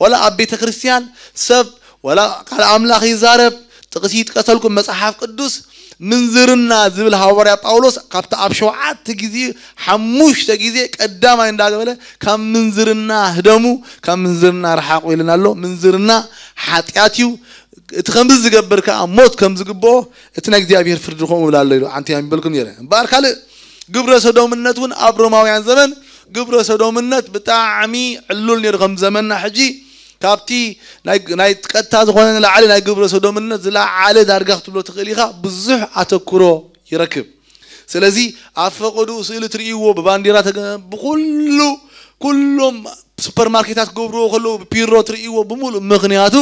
ወላ ኣብ ቤተ ክርስቲያን ሰብ፣ ወላ ቃል ኣምላኽ ይዛረብ፣ ጥቕሲ ይጥቀሰልኩም፣ መጽሓፍ ቅዱስ ምንዝርና ዝብል ሃዋርያ ጳውሎስ ካብቲ ኣብ ሸውዓተ ግዜ፣ ሓሙሽተ ግዜ ቀዳማይ እንዳገበለ፣ ካብ ምንዝርና ህደሙ፣ ካብ ምንዝርና ርሓቑ ኢልና ኣሎ። ምንዝርና ሓጢኣት እዩ። እቲ ከምዚ ዝገብር ከኣ ሞት ከም ዝግብኦ፣ እቲ ናይ እግዚኣብሔር ፍርዲ ከምኡ ይብል ኣሎ ኢሉ ዓንቲ ኣንቢበልኩም ነይረ። እምበኣር ካልእ ግብረ ሰዶምነት እውን ኣብ ሮማውያን ዘመን ግብረ ሰዶምነት ብጣዕሚ ዕሉል ነይሩ። ከም ዘመንና ሕጂ ካብቲ ናይ፣ ናይ ቀጥታ ዝኾነ ንላዕሊ ናይ ግብረ ሰዶምነት ዝለዓለ ዳርጋ ክትብሎ ትኽእል ኢኻ፣ ብዙሕ ኣተኩሮ ይረክብ። ስለዚ ኣብ ፈቐድኡ ስእሊ ትርእይዎ፣ ብባንዲራ ተገ-፣ ብኩሉ፣ ኩሎም ሱፐርማርኬታት ክገብርዎ ከለዉ፣ ብፒሮ ትርእይዎ ብምሉእ። ምኽንያቱ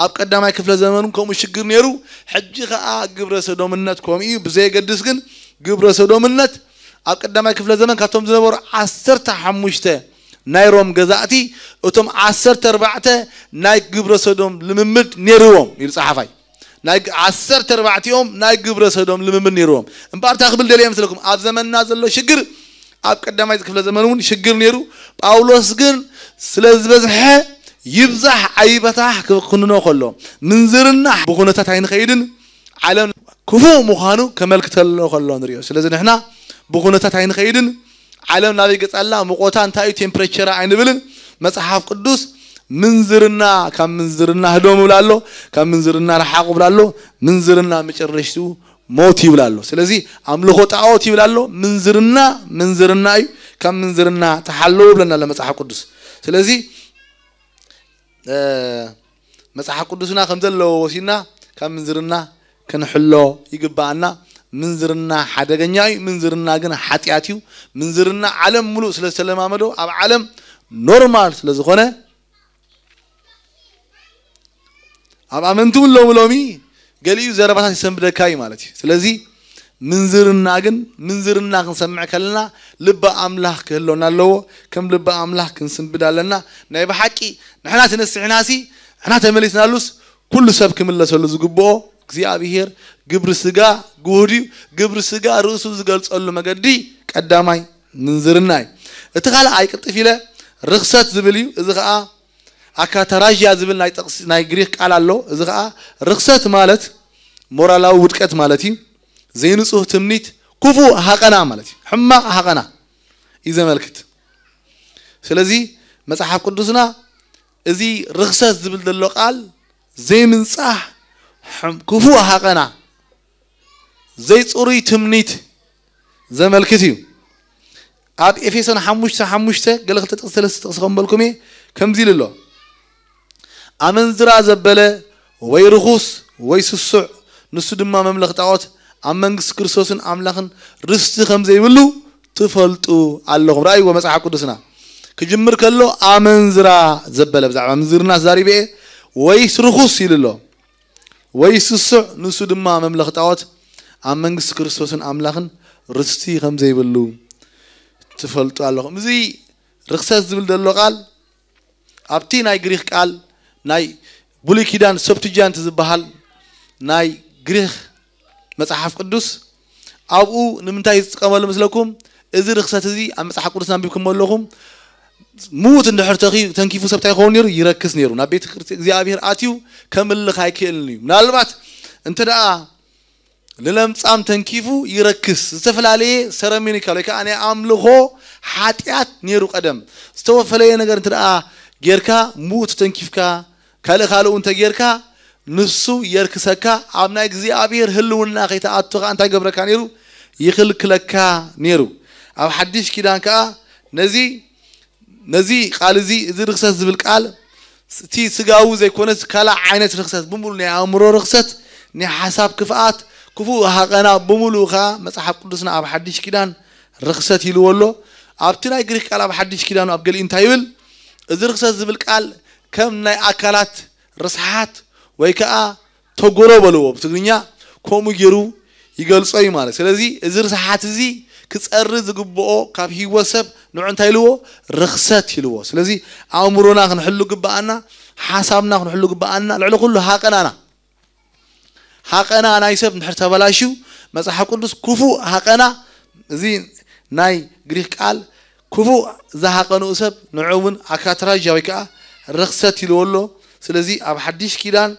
ኣብ ቀዳማይ ክፍለ ዘመን ከምኡ ሽግር ነይሩ። ሕጂ ኸኣ ግብረ ሰዶምነት ከምኡ እዩ። ብዘየገድስ ግን ግብረ ሰዶምነት ኣብ ቀዳማይ ክፍለ ዘመን ካብቶም ዝነበሩ ዓሰርተ ሓሙሽተ ናይ ሮም ገዛእቲ፣ እቶም ዓሰርተ ኣርባዕተ ናይ ግብረ ሰዶም ልምምድ ነይርዎም ኢሉ ጸሓፋይ። ናይ ግ-፣ ዓሰርተ ኣርባዕቲኦም ናይ ግብረ ሰዶም ልምምድ ነይርዎም። እምበኣር እንታይ ክብል ደልየ መስለኩም? ኣብ ዘመንና ዘሎ ሽግር ኣብ ቀዳማይ ክፍለ ዘመን እውን ሽግር ነይሩ። ጳውሎስ ግን ስለ ዝበዝሐ ይብዛሕ ኣይበታሕ ክኽንኖ ከሎ፣ ምንዝርና ብኹነታት ኣይንኸይድን፣ ዓለም ክፉእ ምዃኑ ከመልክተሎ ከሎ ንሪኦ። ስለዚ ንሕና ብኹነታት ኣይንኸይድን። ዓለም ናበይ ገጻ ኣላ፣ ሙቆታ እንታይ እዩ፣ ቴምፕሬቸራ ኣይንብልን። መጽሓፍ ቅዱስ ምንዝርና፣ ካብ ምንዝርና ህደሙ ይብል ኣሎ፣ ካብ ምንዝርና ረሓቑ ይብል ኣሎ። ምንዝርና መጨረሽትኡ ሞት ይብል ኣሎ። ስለዚ ኣምልኾ ጣዖት ይብል ኣሎ። ምንዝርና፣ ምንዝርና እዩ። ካብ ምንዝርና ተሓለዉ ይብለና ኣሎ መጽሓፍ ቅዱስ። ስለዚ፣ እ፣ መጽሓፍ ቅዱስና ከም ዘለዎ ወሲድና ካብ ምንዝርና ክንሕሎ ይግባኣና። ምንዝርና ሓደገኛ እዩ። ምንዝርና ግን ሓጢኣት እዩ። ምንዝርና ዓለም ሙሉእ ስለ ዝተለማመዶ፣ ኣብ ዓለም ኖርማል ስለ ዝኾነ፣ ኣብ ኣመንቲ እውን ሎሚ ሎሚ ገሊኡ ዘረባታት ይሰንብደካ እዩ ማለት እዩ። ስለዚ ምንዝርና ግን፣ ምንዝርና ክንሰምዕ ከለና ልቢ ኣምላኽ ክህልወና ኣለዎ። ከም ልቢ ኣምላኽ ክንስንብድ ኣለና። ናይ ብሓቂ ንሕና ተነሲሕናሲ፣ ንሕና ተመሊስናሉስ፣ ኩሉ ሰብ ክምለሰሉ ዝግብኦ፣ እግዚኣብሄር ግብሪ ስጋ ግሁድ እዩ። ግብሪ ስጋ ርእሱ ዝገልጸሉ መገዲ ቀዳማይ ምንዝርና እዩ። እቲ ካልኣይ ቅልጥፍ ኢለ ርኽሰት ዝብል እዩ። እዚ ኸኣ ኣካታራዥያ ዝብል ናይ ጥቕሲ፣ ናይ ግሪክ ቃል ኣሎ። እዚ ኸኣ ርኽሰት ማለት ሞራላዊ ውድቀት ማለት እዩ። ዘይንጹህ ትምኒት፣ ክፉእ ሃቐና ማለት እዩ። ሕማቕ ሃቐና እዩ ዘመልክት። ስለዚ መጽሓፍ ቅዱስና እዚ ርኽሰት ዝብል ዘሎ ቃል ዘይምንጻህ፣ ሕም-፣ ክፉእ ሃቐና፣ ዘይጽሩይ ትምኒት ዘመልክት እዩ። ኣብ ኤፌሶን ሓሙሽተ ሓሙሽተ ገለ ክልተ ጥቕሲ ሰለስተ ጥቕሲ ከም በልኩም እየ፣ ከምዚ ኢሉ ኣሎ። ኣመንዝራ ዘበለ ወይ ርኹስ ወይ ስሱዕ፣ ንሱ ድማ መምለኽ ጣዖት፣ ኣብ መንግስቲ ክርስቶስን ኣምላኽን ርስቲ ከም ዘይብሉ ትፈልጡ ኣለኹም። ረኣይዎ መጽሓፍ ቅዱስና። ክጅምር ከሎ ኣመንዝራ ዘበለ፣ ብዛዕባ ምንዝርና ተዛሪበ እየ፣ ወይስ ርኹስ ኢሉ ኣሎ። ወይስ ስሱዕ፣ ንሱ ድማ መምለኽ ጣዖት፣ ኣብ መንግስቲ ክርስቶስን ኣምላኽን ርስቲ ከም ዘይብሉ ትፈልጡ ኣለኹም። እዚ ርኽሰት ዝብል ዘሎ ቃል ኣብቲ ናይ ግሪኽ ቃል፣ ናይ ብሉይ ኪዳን ሰፕቱጃንት ዝበሃል ናይ ግሪኽ መጽሓፍ ቅዱስ፣ ኣብኡ ንምንታይ ዝጥቀመሉ መስለኩም? እዚ ርኽሰት እዚ ኣብ መጽሓፍ ቅዱስ ኣንቢብኩሞ ኣለኹም፣ ምዉት እንድሕር ተኺ-፣ ተንኪፉ ሰብ እንታይ ይኸውን ነይሩ? ይረክስ ነይሩ። ናብ ቤተ ክርስቲያን እግዚኣብሔር ኣትዩ ከምልኽ ኣይክእልን እዩ። ምናልባት እንተ ደኣ ንለምጻም ተንኪፉ ይረክስ፣ ዝተፈላለየ ሰረሚኒካል ወይ ከዓ ናይ ኣምልኾ ሓጢኣት ነይሩ። ቀደም ዝተወፈለየ ነገር እንተ ደኣ ጌርካ፣ ምዉት ተንኪፍካ፣ ካልእ ካልኡ እንተ ጌርካ፣ ንሱ የርክሰካ፣ ኣብ ናይ እግዚኣብሔር ህልውና ከይተኣቱ ከዓ እንታይ ገብረካ ነይሩ? ይኽልክለካ ነይሩ። ኣብ ሓድሽ ኪዳን ከዓ ነዚ፣ ነዚ ቃል እዚ፣ እዚ ርኽሰት ዝብል ቃል፣ እቲ ስጋዊ ዘይኮነስ ካልእ ዓይነት ርኽሰት፣ ብምሉእ ናይ ኣእምሮ ርኽሰት፣ ናይ ሓሳብ ክፍኣት፣ ክፉእ ሃቐና፣ ብምሉኡ ከዓ መጽሓፍ ቅዱስና ኣብ ሓድሽ ኪዳን ርኽሰት ኢልዎ ኣሎ። ኣብቲ ናይ ግሪክ ቃል ኣብ ሓድሽ ኪዳኑ ኣብ ገሊኡ እንታይ ይብል? እዚ ርኽሰት ዝብል ቃል ከም ናይ ኣካላት ርስሓት ወይ ከዓ ተጎሮ በልዎ ብትግርኛ፣ ከምኡ ገይሩ ይገልጾ እዩ ማለት። ስለዚ እዚ ርስሓት እዚ ክጸሪ ዝግብኦ ካብ ህይወት ሰብ ንዑ እንታይ ኢልዎ? ርኽሰት ኢልዎ። ስለዚ ኣእምሮና ክንሕሉ ግብኣና፣ ሓሳብና ክንሕሉ ግብኣና፣ ልዕሊ ኩሉ ሃቐናና። ሃቐና ናይ ሰብ እንድሕር ተበላሽዩ፣ መጽሓፍ ቅዱስ ክፉእ ሃቐና፣ እዚ ናይ ግሪክ ቃል ክፉእ ዝሃቐንኡ ሰብ ንዑ እውን ኣካትራዥያ ወይ ከዓ ርኽሰት ኢልዎ ኣሎ። ስለዚ ኣብ ሓድሽ ኪዳን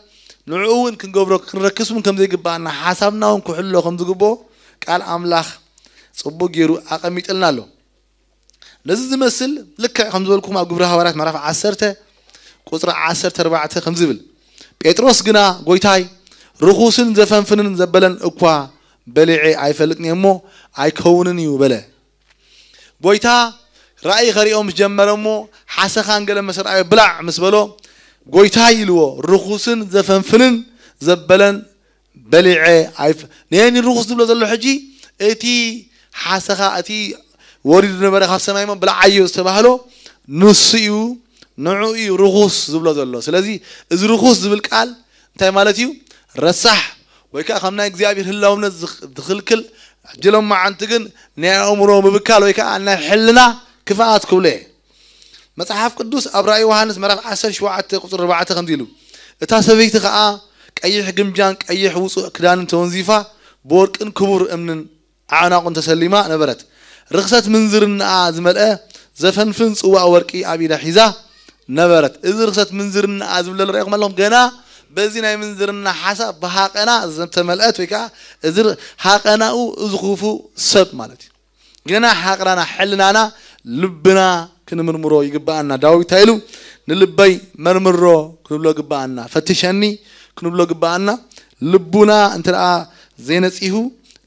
ንዑ እውን ክንገብሮ፣ ክንረክስ እውን ከም ዘይግባኣና፣ ሓሳብና እውን ክሕሎ ከም ዝግብኦ ቃል ኣምላኽ ጽቡቕ ገይሩ ኣቐሚጥልና ኣሎ። ነዚ ዝመስል ልክዕ ከም ዝበልኩም ኣብ ግብሪ ሃዋርያት ምዕራፍ ዓሰርተ ቁጽሪ ዓሰርተ ኣርባዕተ ከም ዝብል፣ ጴጥሮስ ግና፣ "ጎይታይ፣ ርኹስን ዘፈንፍንን ዘበለን እኳ በሊዐ ኣይፈልጥን እየ እሞ ኣይከውንን እዩ" በለ። ጎይታ ራእይ ከሪኦ ምስ ጀመረ እሞ፣ ሓሰኻን ገለ ምስ ረኣዮ፣ "ብላዕ" ምስ በሎ፣ "ጎይታይ" ኢልዎ፣ "ርኹስን ዘፈንፍንን ዘበለን በሊዐ ኣይፍ-" ነየኒ ርኹስ ዝብሎ ዘሎ ሕጂ፣ እቲ ሓሰኻ፣ እቲ ወሪዱ ነበረ ካብ ሰማይ እሞ ብልዓዮ ዝተባህሎ ንሱ እዩ፣ ንዑ እዩ ርኹስ ዝብሎ ዘሎ። ስለዚ እዚ ርኹስ ዝብል ቃል እንታይ ማለት እዩ? ረሳሕ ወይ ከዓ ካብ ናይ እግዚኣብሔር ህላውነት ዝኽ-፣ ዝኽልክል፣ ሕጂ ሎማዓንቲ ግን ናይ ኣእምሮ ምብካል ወይ ከዓ ናይ ሕልና ክፍኣት ክብሎ እየ። መጽሓፍ ቅዱስ ኣብ ራእይ ዮሃንስ ምዕራፍ ዓሰርተ ሸውዓተ ቁጽሪ ኣርባዕተ ከምዚ ኢሉ፣ "እታ ሰበይቲ ኸኣ ቀይሕ ግምጃን ቀይሕ ውጹእ ክዳንን ተወንዚፋ፣ ብወርቅን ክቡር እምንን ኣዕናቑን ተሰሊማ ነበረት። ርኽሰት ምንዝርናኣ ዝመልአ ዘፈንፍን ጽዋእ ወርቂ ኣብ ኢዳ ሒዛ ነበረት።" እዚ ርኽሰት ምንዝርናኣ ዝብለሉ ርኢኹም ኣለኹም። ገና በዚ ናይ ምንዝርና ሓሳብ ብሃቐና ዝተመልአት ወይ ከዓ እዚ ር-፣ ሃቐናኡ እዚ ክፉእ ሰብ ማለት እዩ። ገና ሃቕናና፣ ሕልናና፣ ልብና ክንምርምሮ ይግብኣና። ዳዊት እንታይ ኢሉ? "ንልበይ መርምሮ" ክንብሎ ግብኣና። "ፈትሸኒ" ክንብሎ ግብኣና። ልቡና እንተ ደኣ ዘይነጺሁ፣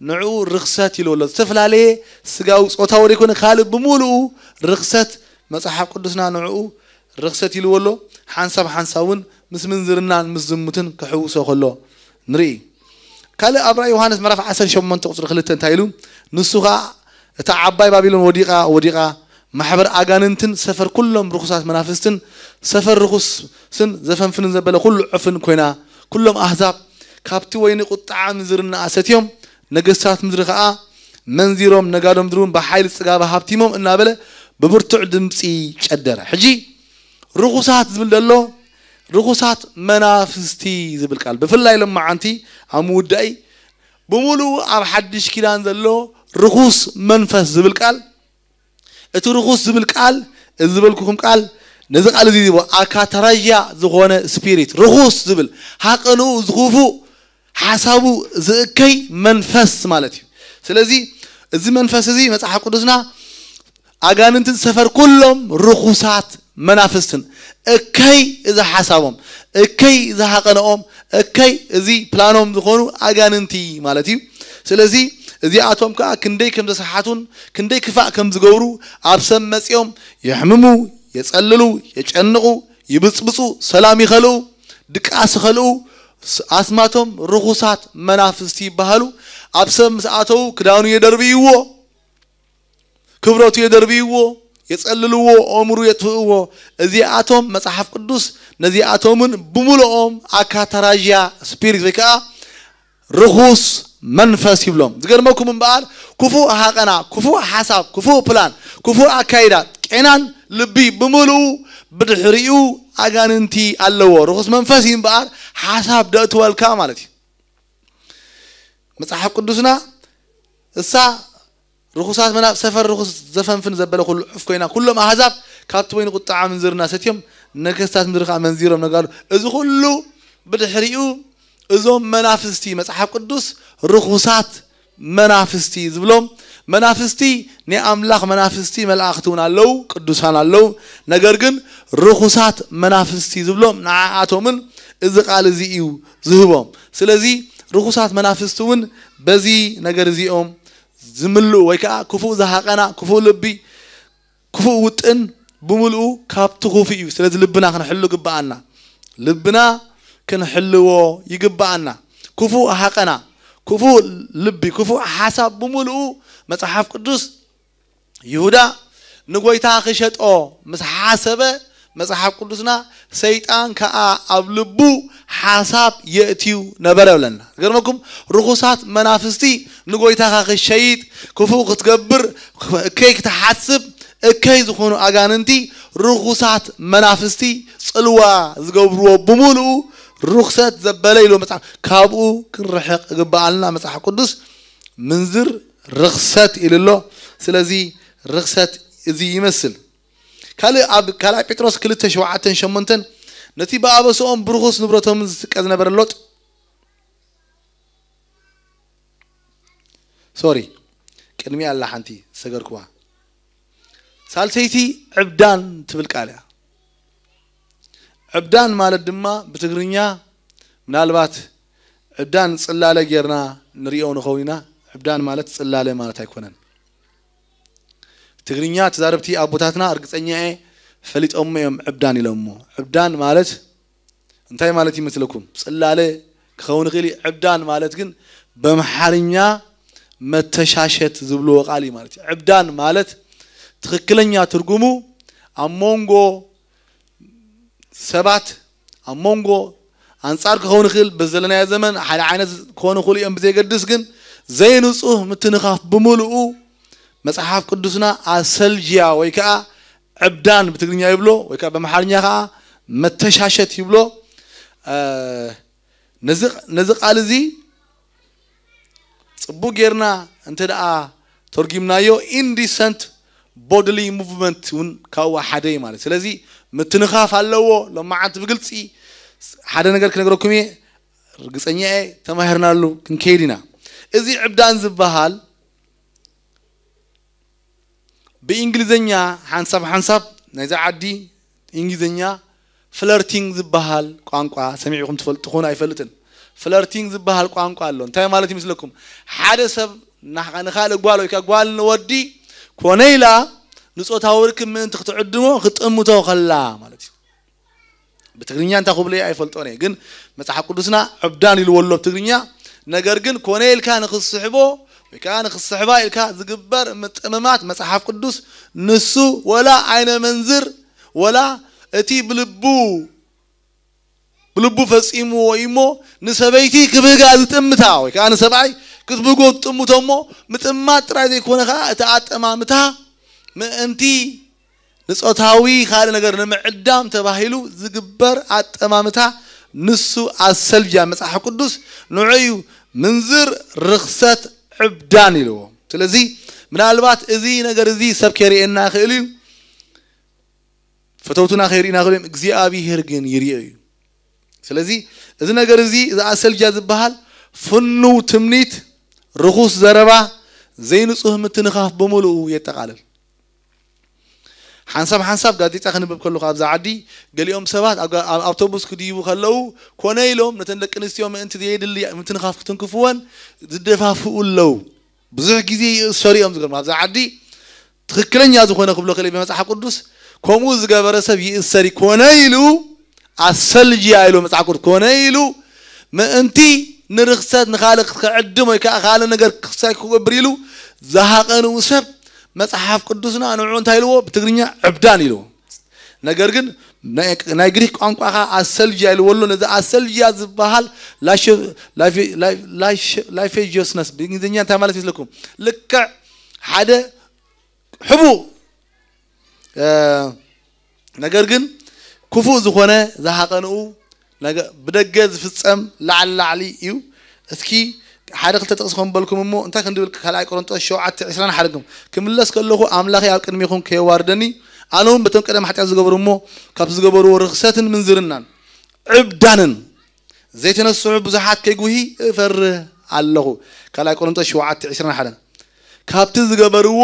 ንዕኡ ርኽሰት ኢልዎ ኣሎ። ዝተፈላለየ ስጋዊ፣ ጾታዊ ዘይኮነ፣ ካልእ ብምሉኡ ርኽሰት መጽሓፍ ቅዱስና ንዕኡ ርኽሰት ኢልዎ ኣሎ። ሓንሳብ ሓንሳብ እውን ምስ ምንዝርናን ምስ ዝሙትን ክሕውሶ ከሎ ንርኢ። ካልእ ኣብ ራእይ ዮሃንስ ምዕራፍ ዓሰርተ ሸሞንተ ቁጽሪ ክልተ እንታይ ኢሉ? "ንሱ ኸኣ እታ ዓባይ ባቢሎን ወዲቓ፣ ወዲቓ፣ ማሕበር ኣጋንንትን ሰፈር ኩሎም ርኹሳት መናፍስትን ሰፈር ርኹስን ዘፈንፍንን ዘበለ ኩሉ ዕፉን ኮይና፣ ኩሎም ኣህዛብ ካብቲ ወይኒ ቁጥዓ ምንዝርናኣ ሰትዮም፣ ነገስታት ምድሪ ኸኣ መንዚሮም፣ ነጋዶ ምድሪ እውን ብሓይሊ ጽጋባ ሃብቲሞም" እናበለ ብብርቱዕ ድምጺ ጨደረ። ሕጂ ርኹሳት ዝብል ዘሎ፣ ርኹሳት መናፍስቲ ዝብል ቃል፣ ብፍላይ ሎማዓንቲ ኣብ ምውዳኢ ብምሉኡ ኣብ ሓድሽ ኪዳን ዘሎ ርኹስ መንፈስ ዝብል ቃል፣ እቲ ርኹስ ዝብል ቃል፣ እዚ ዝበልኩኹም ቃል፣ ነዚ ቃል እዚ ዝቦ ኣካተራያ ዝኾነ ስፒሪት፣ ርኹስ ዝብል፣ ሃቐንኡ ዝኹፉእ፣ ሓሳቡ ዝእከይ መንፈስ ማለት እዩ። ስለዚ እዚ መንፈስ እዚ መጽሓፍ ቅዱስና ኣጋንንትን ሰፈር ኩሎም ርኹሳት መናፍስትን፣ እከይ እዚ ሓሳቦም፣ እከይ እዚ ሃቐንኦም፣ እከይ እዚ ፕላኖም ዝኾኑ ኣጋንንቲ ማለት እዩ። ስለዚ እዚኣቶም ከኣ ክንደይ ከም ዘስሓቱን ክንደይ ክፋእ ከም ዝገብሩ፣ ኣብ ሰብ መጺኦም የሕምሙ፣ የጸልሉ፣ የጨንቑ፣ ይብጽብጹ፣ ሰላም ይኸልኡ፣ ድቃስ ይኸልኡ፣ ስ-፣ ኣስማቶም ርኹሳት መናፍስቲ ይበሃሉ። ኣብ ሰብ ምስ ኣተዉ ክዳኑ የደርብይዎ፣ ክብረቱ የደርብይዎ፣ የጸልልዎ፣ ኣእምሩ የጥፍእዎ። እዚኣቶም መጽሓፍ ቅዱስ ነዚኣቶምን ብምልኦም ኣካታራዥያ ስፒሪት ወይ ከዓ ርኹስ መንፈስ ይብሎም። ዝገርመኩም እምበኣር ክፉእ ሃቐና፣ ክፉእ ሓሳብ፣ ክፉእ ፕላን፣ ክፉእ ኣካይዳ፣ ቄናን ልቢ ብምልኡ ብድሕሪኡ ኣጋንንቲ ኣለዎ። ርኹስ መንፈስ እዩ እምበኣር ሓሳብ ደእትወልካ ማለት እዩ። መጽሓፍ ቅዱስና እሳ ርኹሳት መናፍ ሰፈር ርኹስ ዘፈንፍን ዘበለ ኩሉ ዑፍ ኮይና፣ ኩሎም ኣህዛብ ካብቲ ወይኒ ቁጥዓ ምንዝርና ሰትዮም፣ ነገስታት ምድሪ ከዓ መንዚሮም ነጋሉ። እዚ ኩሉ ብድሕሪኡ እዞም መናፍስቲ፣ መጽሓፍ ቅዱስ ርኹሳት መናፍስቲ ዝብሎም፣ መናፍስቲ ናይ ኣምላኽ መናፍስቲ መላእኽቲ እውን ኣለዉ፣ ቅዱሳን ኣለዉ። ነገር ግን ርኹሳት መናፍስቲ ዝብሎም ንዓኣቶምን እዚ ቃል እዚ እዩ ዝህቦም። ስለዚ ርኹሳት መናፍስቲ እውን በዚ ነገር እዚኦም ዝምልኡ ወይ ከዓ ክፉእ ዝሃቐና፣ ክፉእ ልቢ፣ ክፉእ ውጥን ብምልኡ ካብቲ ክፉእ እዩ። ስለዚ ልብና ክንሕሉ ግብኣና። ልብና ክንሕልዎ ይግብኣና። ክፉእ ሃቐና፣ ክፉእ ልቢ፣ ክፉእ ሓሳብ ብምልኡ መጽሓፍ ቅዱስ ይሁዳ ንጎይታ ክሸጦ ምስ ሓሰበ መጽሓፍ ቅዱስና ሰይጣን ከኣ ኣብ ልቡ ሓሳብ የእትዩ ነበረ ይብለና። ዝገርመኩም ርኹሳት መናፍስቲ ንጎይታኻ ክሸይጥ፣ ክፉእ ክትገብር፣ እከይ ክትሓስብ፣ እከይ ዝኾኑ ኣጋንንቲ ርኹሳት መናፍስቲ ጽልዋ ዝገብርዎ ብምሉኡ ርኹሰት ዘበለ ኢሉ መጽሓፍ ካብኡ ክንርሕቕ ይግብኣልና። መጽሓፍ ቅዱስ ምንዝር ርኽሰት ኢሉ ኣሎ። ስለዚ ርኽሰት እዚ ይመስል። ካልእ ኣብ ካልኣይ ጴጥሮስ ክልተ ሸውዓተን ሸሞንተን ነቲ ብኣበስኦም ብርኹስ ንብረቶምን ዝስቀ ዝነበረ ሎጥ ሶሪ ቅድሚ ኣላ ሓንቲ ዝሰገርኩዋ ሳልሰይቲ ዕብዳን ትብል ቃል እያ። ዕብዳን ማለት ድማ ብትግርኛ ምናልባት ዕብዳን ጽላለ ጌርና ንሪኦ ንኸውን ኢና። ዕብዳን ማለት ጽላለ ማለት ኣይኮነን። ትግርኛ ተዛረብቲ ኣቦታትና እርግጸኛ እየ ፈሊጦሞ እዮም ዕብዳን ኢሎሞ። ዕብዳን ማለት እንታይ ማለት ይመስለኩም? ጽላለ ክኸውን ይኽእል እዩ። ዕብዳን ማለት ግን በምሓርኛ መተሻሸት ዝብልዎ ቃል እዩ ማለት እዩ። ዕብዳን ማለት ትኽክለኛ ትርጉሙ ኣብ መንጎ ሰባት ኣብ መንጎ ኣንጻር ክኸውን ይኽእል በዘለናዮ ዘመን ሓደ ዓይነት ክኾኑ ይኽእሉ እዮም ብዘይገድስ ግን ዘይንጹህ ምትንኻፍ ብምልኡ መጽሓፍ ቅዱስና ኣሰልጅያ ወይ ከዓ ዕብዳን ብትግርኛ ይብሎ ወይ ከዓ በምሓርኛ ከዓ መተሻሸት ይብሎ። ነዚ ቃል እዚ ጽቡቅ ጌርና እንተ ደኣ ተርጉምናዮ indecent bodily movement እውን ካብኡ ሓደ እዩ ማለት። ስለዚ ምትንኻፍ ኣለዎ። ሎማዓንቲ ብግልጺ ሓደ ነገር ክነግረኩም እየ። ርግጸኛ እየ ተማሂርናሉ ክንከይድ ኢና። እዚ ዕብዳን ዝበሃል ብእንግሊዘኛ ሓንሳብ ሓንሳብ ናይዛ ዓዲ እንግሊዘኛ ፍለርቲንግ ዝበሃል ቋንቋ ሰሚዕኩም ትፈልጡ ትኾኑ ኣይፈልጥን። ፍለርቲንግ ዝበሃል ቋንቋ ኣሎ። እንታይ ማለት ይመስለኩም? ሓደ ሰብ ንኻ- ንኻልእ ጓል ወይ ከዓ ጓል ንወዲ ኮነ ኢላ ንጾታዊ ርክብ ምእንቲ ክትዕድሞ ክትጥምቶ ከላ ማለት እዩ። ብትግርኛ እንታይ ክብሎ እየ ኣይፈልጦን እየ፣ ግን መጽሓፍ ቅዱስና ዕብዳን ኢልዎ ኣሎ ብትግርኛ። ነገር ግን ኮነ ኢልካ ንኽስሕቦ ወይ ከዓ ንኽስሕባ ኢልካ ዝግበር ምጥምማት መጽሓፍ ቅዱስ ንሱ ወላ ኣይነ መንዝር ወላ እቲ ብልቡ ብልቡ ፈጺምዎ እዩ እሞ ንሰበይቲ ክብህጋ ዝጥምታ ወይ ከዓ ንሰብኣይ ክትብህጎ ትጥምቶ እሞ ምጥማት ጥራይ ዘይኮነ ከዓ እቲ ኣጠማምታ ምእንቲ ንጾታዊ ካልእ ነገር ንምዕዳም ተባሂሉ ዝግበር ኣጠማምታ ንሱ ኣሰልጃ መጽሓፍ ቅዱስ ንዑ እዩ ምንዝር ርኽሰት ዕብዳን ኢልዎ። ስለዚ ምናልባት እዚ ነገር እዚ ሰብ ከይርእየና ይኽእል እዩ። ፈተውትና ከይርእዩና ይኽእሉ እዮም እግዚኣብሄር ግን ይርእዮ እዩ። ስለዚ እዚ ነገር እዚ እዚ ኣሰልጃ ዝበሃል ፍኑው ትምኒት ርኹስ ዘረባ ዘይንጹህ ምትንኻፍ ብምሉኡ የጠቓልል። ሓንሳብ ሓንሳብ ጋዜጣ ክንብብ ከለኹ ኣብዛ ዓዲ ገሊኦም ሰባት ኣብ ጋ- ኣብ ኣውቶቡስ ክድይቡ ከለዉ ኮነ ኢሎም ነተን ደቂ ኣንስትዮ ምእንቲ ዘየድሊ ምትንኻፍ ክትንክፍወን ዝደፋፍኡ ኣለዉ። ብዙሕ ግዜ ይእሰሩ እዮም ዝገርም ኣብዛ ዓዲ ትኽክለኛ ዝኾነ ክብሎ ክእል ብመፅሓፍ ቅዱስ ከምኡ ዝገበረ ሰብ ይእሰር ኮነ ኢሉ ኣሰልጅያ ኢሉ መፅሓፍ ቅዱስ ኮነ ኢሉ ምእንቲ ንርክሰት ንካልእ ክዕድም ወይ ከዓ ካልእ ነገር ክሳይ ክገብር ኢሉ ዝሃቐንኡ ሰብ መጽሓፍ ቅዱስና ንዑ እንታይ ኢልዎ? ብትግርኛ ዕብዳን ኢልዎ። ነገር ግን ናይ ግሪክ ቋንቋ ኸዓ ኣሰልጅያ ኢልዎ ኣሎ። ነዚ ኣሰልጅያ ዝበሃል ላይፌጅዮስነስ ብእንግሊዝኛ እንታይ ማለት ይመስለኩም? ልክዕ ሓደ ሕቡእ ነገር ግን ክፉእ ዝኾነ ዝሃቐንኡ ብደገ ዝፍጸም ላዕሊ ላዕሊ እዩ። እስኪ ሓደ ክልተ ጥቕስ ከም በልኩም እሞ እንታይ ክንድብል ካልኣይ ቆሮንጦስ ሸውዓተ ዕስራን ሓደግም ክምለስ ከለኹ ኣምላኸይ ኣብ ቅድሚኹም ከየዋርደኒ ኣነ እውን በቶም ቀደም ሓጢኣት ዝገበሩ እሞ ካብ ዝገበርዎ ርኽሰትን ምንዝርናን ዕብዳንን ዘይተነስሑ ብዙሓት ከይጉሂ እፈርህ ኣለኹ። ካልኣይ ቆሮንጦስ ሸውዓተ ዕስራን ሓደን ካብቲ ዝገበርዎ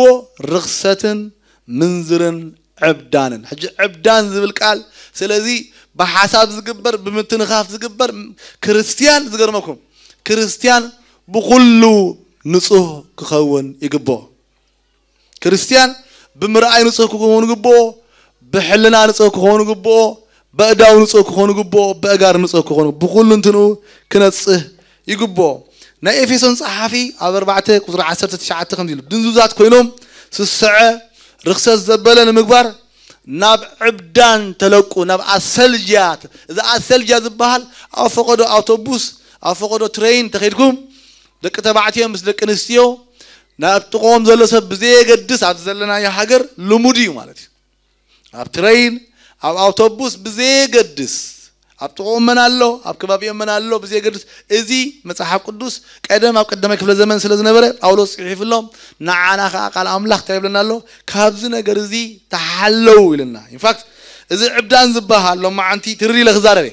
ርኽሰትን ምንዝርን ዕብዳንን። ሕጂ ዕብዳን ዝብል ቃል ስለዚ ብሓሳብ ዝግበር ብምትንኻፍ ዝግበር ክርስትያን ዝገርመኩም ክርስትያን ብኩሉ ንጹህ ክኸውን ይግብኦ። ክርስትያን ብምርኣይ ንጹህ ክኸውን ይግብኦ፣ ብሕልና ንጹህ ክኸውን ይግብኦ፣ በእዳው ንጹህ ክኾኑ ግብኦ፣ በእጋር ንጹህ ክኾኑ ብኩሉ እንትንኡ ክነጽህ ይግብኦ። ናይ ኤፌሶን ጸሓፊ ኣብ ኣርባዕተ ቁጽሪ ዓሰርተ ትሽዓተ ከምዚ ኢሉ ድንዙዛት ኮይኖም ስስዐ ርኽሰት ዘበለ ንምግባር ናብ ዕብዳን ተለቁ። ናብ ኣሰልጅያ እዚ ኣሰልጅያ ዝበሃል ኣብ ፈቐዶ ኣውቶቡስ ኣብ ፈቐዶ ትሬን ተኸድኩም ደቂ ተባዕትዮ ምስ ደቂ ኣንስትዮ ናብ ጥቕኦም ዘሎ ሰብ ብዘየገድስ ኣብዚ ዘለናዮ ሃገር ልሙድ እዩ ማለት እዩ። ኣብ ትሬን ኣብ ኣውቶቡስ ብዘየገድስ ኣብ ጥቕኦም መን ኣሎ ኣብ ከባቢኦም መን ኣሎ ብዘየገድስ እዚ መጽሓፍ ቅዱስ ቀደም ኣብ ቀዳማይ ክፍለ ዘመን ስለ ዝነበረ ጳውሎስ ጽሒፍሎም ንዓና ከዓ ቃል ኣምላኽ እንታይ ይብለና ኣሎ? ካብዚ ነገር እዚ ተሓለው ኢልና። ኢንፋክት እዚ ዕብዳን ዝበሃል ሎማዓንቲ ትርር ኢለ ክዛረበ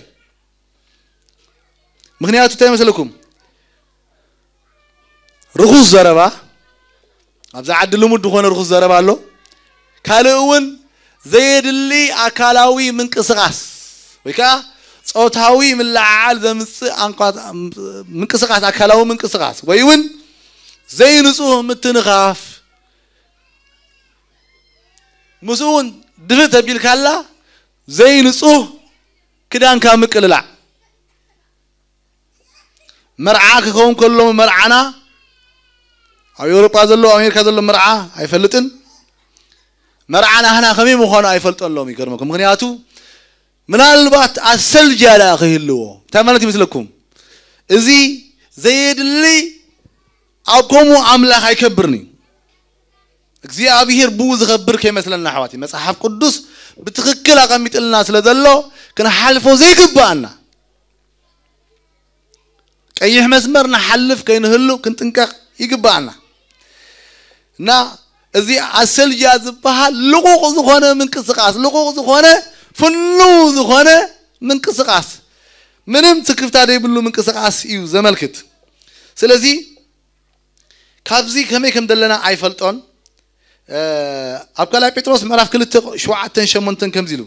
ምክንያቱ እንታይ ይመስለኩም? ርኹስ ዘረባ ኣብዚ ዓዲ ልሙድ ዝኾነ ርኹስ ዘረባ ኣሎ። ካልእ እውን ዘየድሊ ኣካላዊ ምንቅስቃስ ወይ ከዓ ጾታዊ ምልዓዓል ዘምፅእ ምንቅስቃስ ኣካላዊ ምንቅስቃስ ወይ እውን ዘይንፁህ ምትንኻፍ ምስኡ እውን ድፍእ ተቢልካላ ዘይንፁህ ክዳንካ ምቅልላዕ መርዓ ክኸውን ከሎ መርዓና ኣብ ኤውሮጳ ዘሎ ኣሜሪካ ዘሎ መርዓ ኣይፈልጥን። መርዓ ናህና ከመይ ምዃኑ ኣይፈልጦን ሎም ይገርመኩም። ምክንያቱ ምናልባት ኣሰልጃ ደኣ ክህልዎ እንታይ ማለት ይመስለኩም? እዚ ዘየድሊ ኣብ ከምኡ ኣምላኽ ኣይከብርን እዩ። እግዚኣብሔር ብኡ ዝኸብር ከይመስለና ኣሕዋት መጽሓፍ ቅዱስ ብትኽክል ኣቐሚጥልና ስለ ዘሎ ክንሓልፎ ዘይግባኣና ቀይሕ መስመር ንሓልፍ ከይንህሉ ክንጥንቀቕ ይግባኣና እና እዚ ኣሰልጃ ዝበሃል ልቑቕ ዝኾነ ምንቅስቃስ ልቑቕ ዝኾነ ፍኑው ዝኾነ ምንቅስቃስ ምንም ትክፍታ ዘይብሉ ምንቅስቃስ እዩ ዘመልክት። ስለዚ ካብዚ ከመይ ከም ዘለና ኣይፈልጦን። ኣብ ካልኣይ ጴጥሮስ ምዕራፍ ክልተ ሸውዓተን ሸሞንተን ከምዚ ኢሉ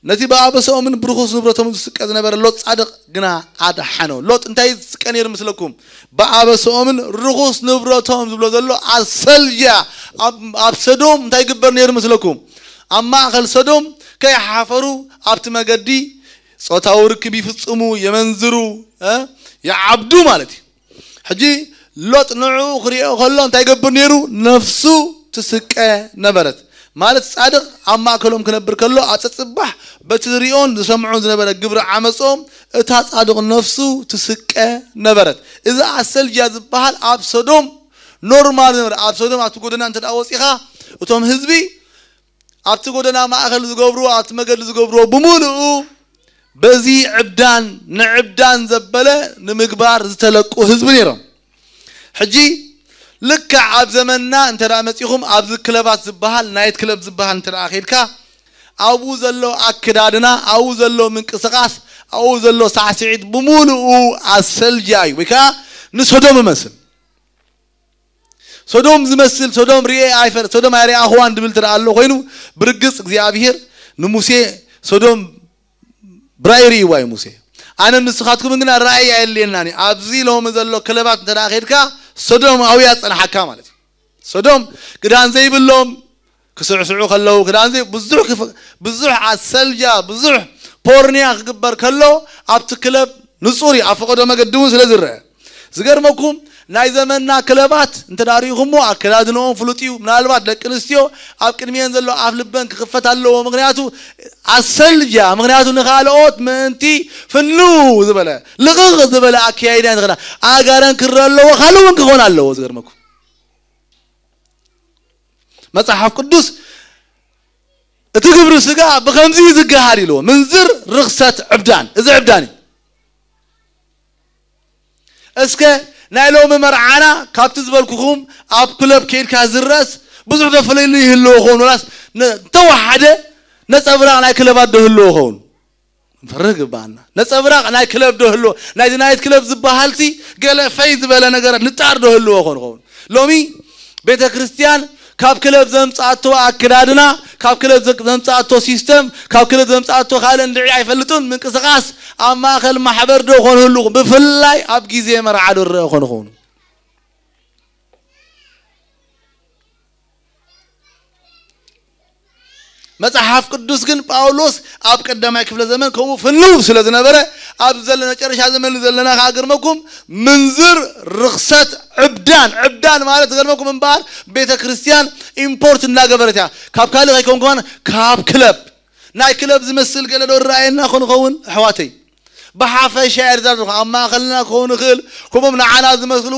ነቲ ብኣበሰኦምን ብርኹስ ንብረቶምን ዝስቀ ዝነበረ ሎጥ ጻድቕ ግና ኣድሓኖ። ሎጥ እንታይ ዝስቀ ነይሩ ምስለኩም? ብኣበሰኦምን ርኹስ ንብረቶም ዝብሎ ዘሎ ኣሰልያ ኣብ ሰዶም እንታይ ይግበር ነይሩ ምስለኩም? ኣብ ማእኸል ሰዶም ከይሓፈሩ ኣብቲ መገዲ ጾታዊ ርክብ ይፍጽሙ፣ የመንዝሩ፣ ይዓብዱ ማለት እዩ። ሕጂ ሎጥ ንዕኡ ክሪኦ ከሎ እንታይ ይገብር ነይሩ? ነፍሱ ትስቀ ነበረት። ማለት ጻድቕ ኣብ ማእከሎም ክነብር ከሎ ኣብ ጸጽባሕ በቲ ዝሪኦን ዝሰምዖን ዝነበረ ግብሪ ዓመጾም እታ ጻድቕ ነፍሱ ትስቀ ነበረት። እዚ ኣሰልጃ ዝበሃል ኣብ ሰዶም ኖርማል ዝነበረ ኣብ ሰዶም ኣብቲ ጎደና እንተ ወፂኻ እቶም ህዝቢ ኣብቲ ጎደና ማእኸል ዝገብርዎ ኣብቲ መገዲ ዝገብርዎ ብምሉኡ በዚ ዕብዳን ንዕብዳን ዘበለ ንምግባር ዝተለቁ ህዝቢ ነይሮም። ሕጂ ልክዕ ኣብ ዘመንና እንተ ደኣ መጺኹም ኣብዚ ክለባት ዝበሃል ናይት ክለብ ዝበሃል እንተ ደኣ ከይድካ ኣብኡ ዘሎ ኣክዳድና ኣብኡ ዘሎ ምንቅስቃስ ኣብኡ ዘሎ ሳዕስዒት ብምሉኡ ኣሰልጃ እዩ ወይ ከዓ ንሶዶም ይመስል። ሶዶም ዝመስል ሶዶም ርኤ ኣይፈል ሶዶም ኣይረኣኽዋን ድብል ትረኣ ኣሎ ኮይኑ ብርግጽ እግዚኣብሔር ንሙሴ ሶዶም ብራይ ርእይዋ እዩ ሙሴ። ኣነ ንስኻትኩምን ግና ራእይ ኣየድልየናን እዩ። ኣብዚ ሎሚ ዘሎ ክለባት እንተ ደኣ ከይድካ ሶዶማዊ ኣጸንሓካ ማለት እዩ። ሶዶም ክዳን ዘይብሎም ክስዕስዑ ከለዉ ክዳን ዘይ ብዙሕ ክፍ- ብዙሕ ኣሰልጃ ብዙሕ ፖርንያ ክግበር ከሎ ኣብቲ ክለብ ንጹር እዩ። ኣብ ፈቐዶ መገዲ እውን ስለ ዝረአ ዝገርመኩም ናይ ዘመንና ክለባት እንተ ደኣ ርኢኹሞ ኣከዳድንኦም ፍሉጥ እዩ። ምናልባት ደቂ ኣንስትዮ ኣብ ቅድሚኤን ዘሎ ኣፍ ልበን ክኽፈት ኣለዎ። ምኽንያቱ ኣሰልጃ፣ ምኽንያቱ ንኻልኦት ምእንቲ ፍንው ዝበለ፣ ልቕቕ ዝበለ ኣከያይዳ ንኽላ ኣጋረን ክረአ ኣለዎ፣ ካልእ እውን ክኾን ኣለዎ። ዝገርመኩም መጽሓፍ ቅዱስ እቲ ግብሪ ስጋ ብኸምዚ ዝገሃር ኢልዎ፣ ምንዝር፣ ርኽሰት፣ ዕብዳን። እዚ ዕብዳን እዩ። እስከ ናይ ሎሚ መርዓና ካብቲ ዝበልኩኹም ኣብ ክለብ ከይድካ ዝረስ ብዙሕ ተፈለይሉ ይህልዎ ኸውን፣ ወላስ ነ-፣ ተወሓደ ነጸብራቕ ናይ ክለባት ዶ ህልዎ ኸውን? ፈርህ ግባና። ነጸብራቕ ናይ ክለብ ዶ ህልዎ? ናይዚ ናይት ክለብ ዝበሃልሲ ገለ ፈይ ዝበለ ነገራት ንጣር ዶ ህልዎ ኾን ኸውን? ሎሚ ቤተ ክርስቲያን ካብ ክለብ ዘምጻእቶ ኣከዳድና፣ ካብ ክለብ ዘ-፣ ዘምጻእቶ ሲስተም፣ ካብ ክለብ ዘምጻእቶ ካልእ እንድዒ ኣይፈልጥን ምንቅስቓስ ኣብ ማእከል ማሕበር ዶ ኾን ህሉ? ብፍላይ ኣብ ግዜ መርዓ ዶ ረአ ኾን ኸውን? መጽሓፍ ቅዱስ ግን ጳውሎስ ኣብ ቀዳማይ ክፍለ ዘመን ከምኡ ፍንው ስለ ዝነበረ፣ ኣብ ዘሎ መጨረሻ ዘመን ዘለና ከኣ ገርመኩም ምንዝር፣ ርኽሰት፣ ዕብዳን፣ ዕብዳን ማለት ገርመኩም እምበኣር ቤተ ክርስቲያን ኢምፖርት እንዳገበረት እያ። ካብ ካልእ ከይኮንኩ ከማን ካብ ክለብ፣ ናይ ክለብ ዝመስል ገለ ዶ ይረኣየና ኾን ኸውን ኣሕዋተይ? ብሓፈሻ ኤርትራ ዝኾ-፣ ኣብ ማእከልና ክኸውን ይኽእል፣ ከምኦም ንዓና ዝመስሉ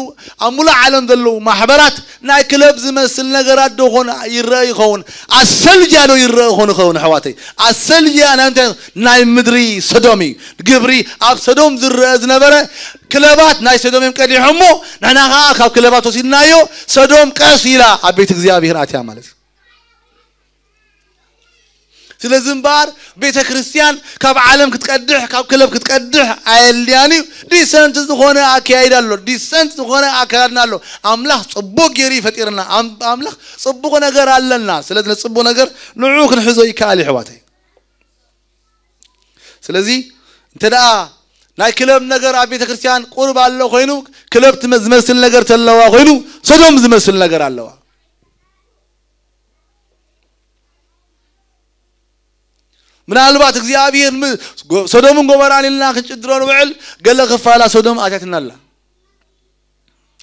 ኣብ ሙሉእ ዓለም ዘለዉ ማሕበራት ናይ ክለብ ዝመስል ነገራት ዶ ኾን ይረአ ይኸውን? ኣሰልጃ ዶ ይረአ ኾን ይኸውን ኣሕዋተይ? ኣሰልጃ ናይ እንታይ? ናይ ምድሪ ሰዶም እዩ። ግብሪ ኣብ ሰዶም ዝረአ ዝነበረ ክለባት ናይ ሰዶም እዮም ቀዲሖሞ፣ ንሕና ኸኣ ካብ ክለባት ወሲድናዮ፣ ሰዶም ቀስ ኢላ ኣብ ቤት እግዚኣብሔር ኣትያ ማለት እዩ። ስለዚ እምበኣር ቤተ ክርስቲያን ካብ ዓለም ክትቀድሕ፣ ካብ ክለብ ክትቀድሕ ኣየድልያን እዩ። ዲሰንት ዝኾነ ኣካያይዳ ኣሎ። ዲሰንት ዝኾነ ኣካያድና ኣሎ። ኣምላኽ ጽቡቕ ገይሩ እዩ ፈጢርና። ኣም-፣ ኣምላኽ ጽቡቕ ነገር ኣለና። ስለዚ ነቲ ጽቡቕ ነገር ንዕኡ ክንሕዞ ይከኣል እዩ ኣሕዋተይ። ስለዚ እንተ ደኣ ናይ ክለብ ነገር ኣብ ቤተ ክርስቲያን ቁሩብ ኣሎ ኮይኑ፣ ክለብ ትመ-፣ ዝመስል ነገር ተለዋ ኮይኑ፣ ሰዶም ዝመስል ነገር ኣለዋ። ምናልባት እግዚኣብሔር ም-፣ ጎ-፣ ሰዶምን ጎመራን ኢልና ክንጭድሮ ንውዕል፣ ገለ ክፋላ ሰዶም ኣትያትና ኣላ።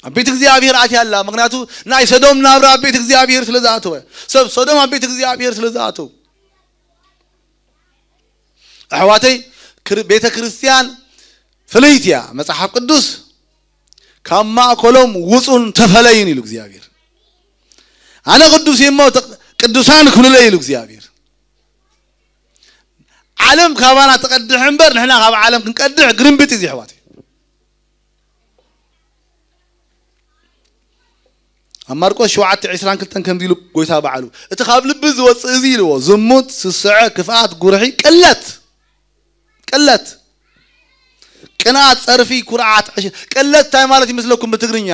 ኣብ ቤት እግዚኣብሔር ኣትያ ኣላ። ምኽንያቱ ናይ ሰዶም ናብራ ኣብ ቤት እግዚኣብሔር ስለ ዝኣተወ፣ ሰብ ሰዶም ኣብ ቤት እግዚኣብሔር ስለ ዝኣተው። ኣሕዋተይ፣ ክር-፣ ቤተ ክርስቲያን ፍልይቲ እያ። መጽሓፍ ቅዱስ ካብ ማእከሎም ውጹን ተፈለዩን ኢሉ እግዚኣብሔር። ኣነ ቅዱስ እየ እሞ ተ-፣ ቅዱሳን ክብሉለይ ኢሉ እግዚኣብሔር። ዓለም ካባና ትቐድሕ እምበር ንሕና ካብ ዓለም ክንቀድሕ ግርምብጥ እዩ ኣሕዋተይ። ኣብ ማርቆስ ሸውዓተ ዕስራን ክልተን ከምዚ ኢሉ ጎይታ ባዕሉ፣ "እቲ ካብ ልቢ ዝወጽእ እዚ" ኢልዎ፣ "ዝሙት፣ ስስዐ፣ ክፍኣት፣ ጉርሒ፣ ቅለት፣ ቅለት፣ ቅንኣት፣ ጸርፊ፣ ኩርዓት፣ ዕሽ-" ቅለት እንታይ ማለት ይመስለኩም ብትግርኛ?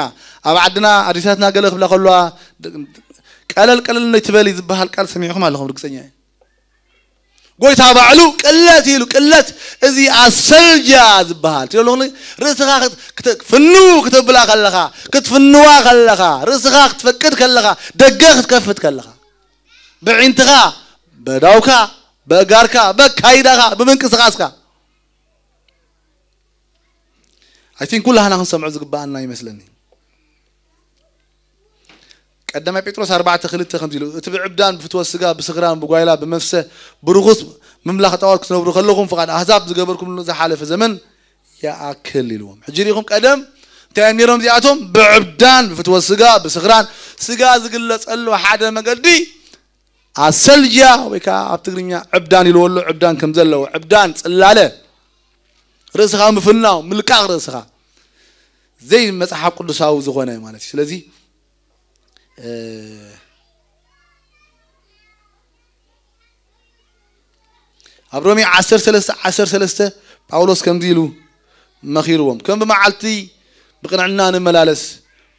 ኣብ ዓድና ኣዴታትና ገለ ክብላ ከለዋ፣ "ቀለል ቀለል ነይ ትበሊ" ዝበሃል ቃል ሰሚዕኹም ኣለኹም ርግጸኛ እየ። ጎይታ ባዕሉ ቅለት ኢሉ፣ ቅለት እዚ ኣሰልጃ ዝበሃል። ትብሎ ርእስኻ ክት-፣ ክት-፣ ፍንው ክተብላ ከለኻ፣ ክትፍንዋ ከለኻ፣ ርእስኻ ክትፈቅድ ከለኻ፣ ደገ ክትከፍት ከለኻ፣ ብዒንትኻ፣ በዳውካ፣ በእጋርካ፣ በካይዳኻ፣ ብምንቅስቓስካ። I think ኩላህና ክንሰምዖ ዝግባኣና ይመስለኒ። ቀዳማይ ጴጥሮስ ኣርባዕተ ክልተ ከምዚ ኢሉ፣ "እቲ ብዕብዳን ብፍትወት ስጋ፣ ብስኽራን፣ ብጓይላ፣ ብመፍሰ፣ ብርኹስ ምምላኽ ጣዖት ክትነብሩ ከለኹም፣ ፍቓድ ኣህዛብ ዝገበርኩምሉ ዝሓለፈ ዘመን ይኣክል" ኢልዎም። ሕጂ ርኢኹም፣ ቀደም እንታይ እዮም ነይሮም እዚኣቶም? ብዕብዳን፣ ብፍትወት ስጋ፣ ብስኽራን። ስጋ ዝግለጸሉ ሓደ መገዲ ኣሰልጃ ወይ ከዓ ኣብ ትግርኛ ዕብዳን ኢልዎ ኣሎ። ዕብዳን ከም ዘለዎ፣ ዕብዳን፣ ጽላለ፣ ርእስኻ ምፍናው፣ ምልቃቕ ርእስኻ፣ ዘይመጽሓፍ ቅዱሳዊ ዝኾነ ማለት እዩ። ስለዚ፣ እ፣ ኣብ ሮሜ ዓሰርተ ሰለስተ ዓሰርተ ሰለስተ ጳውሎስ ከምዚ ኢሉ መኺርዎም፣ "ከም ብመዓልቲ ብቕንዕና ንመላለስ፣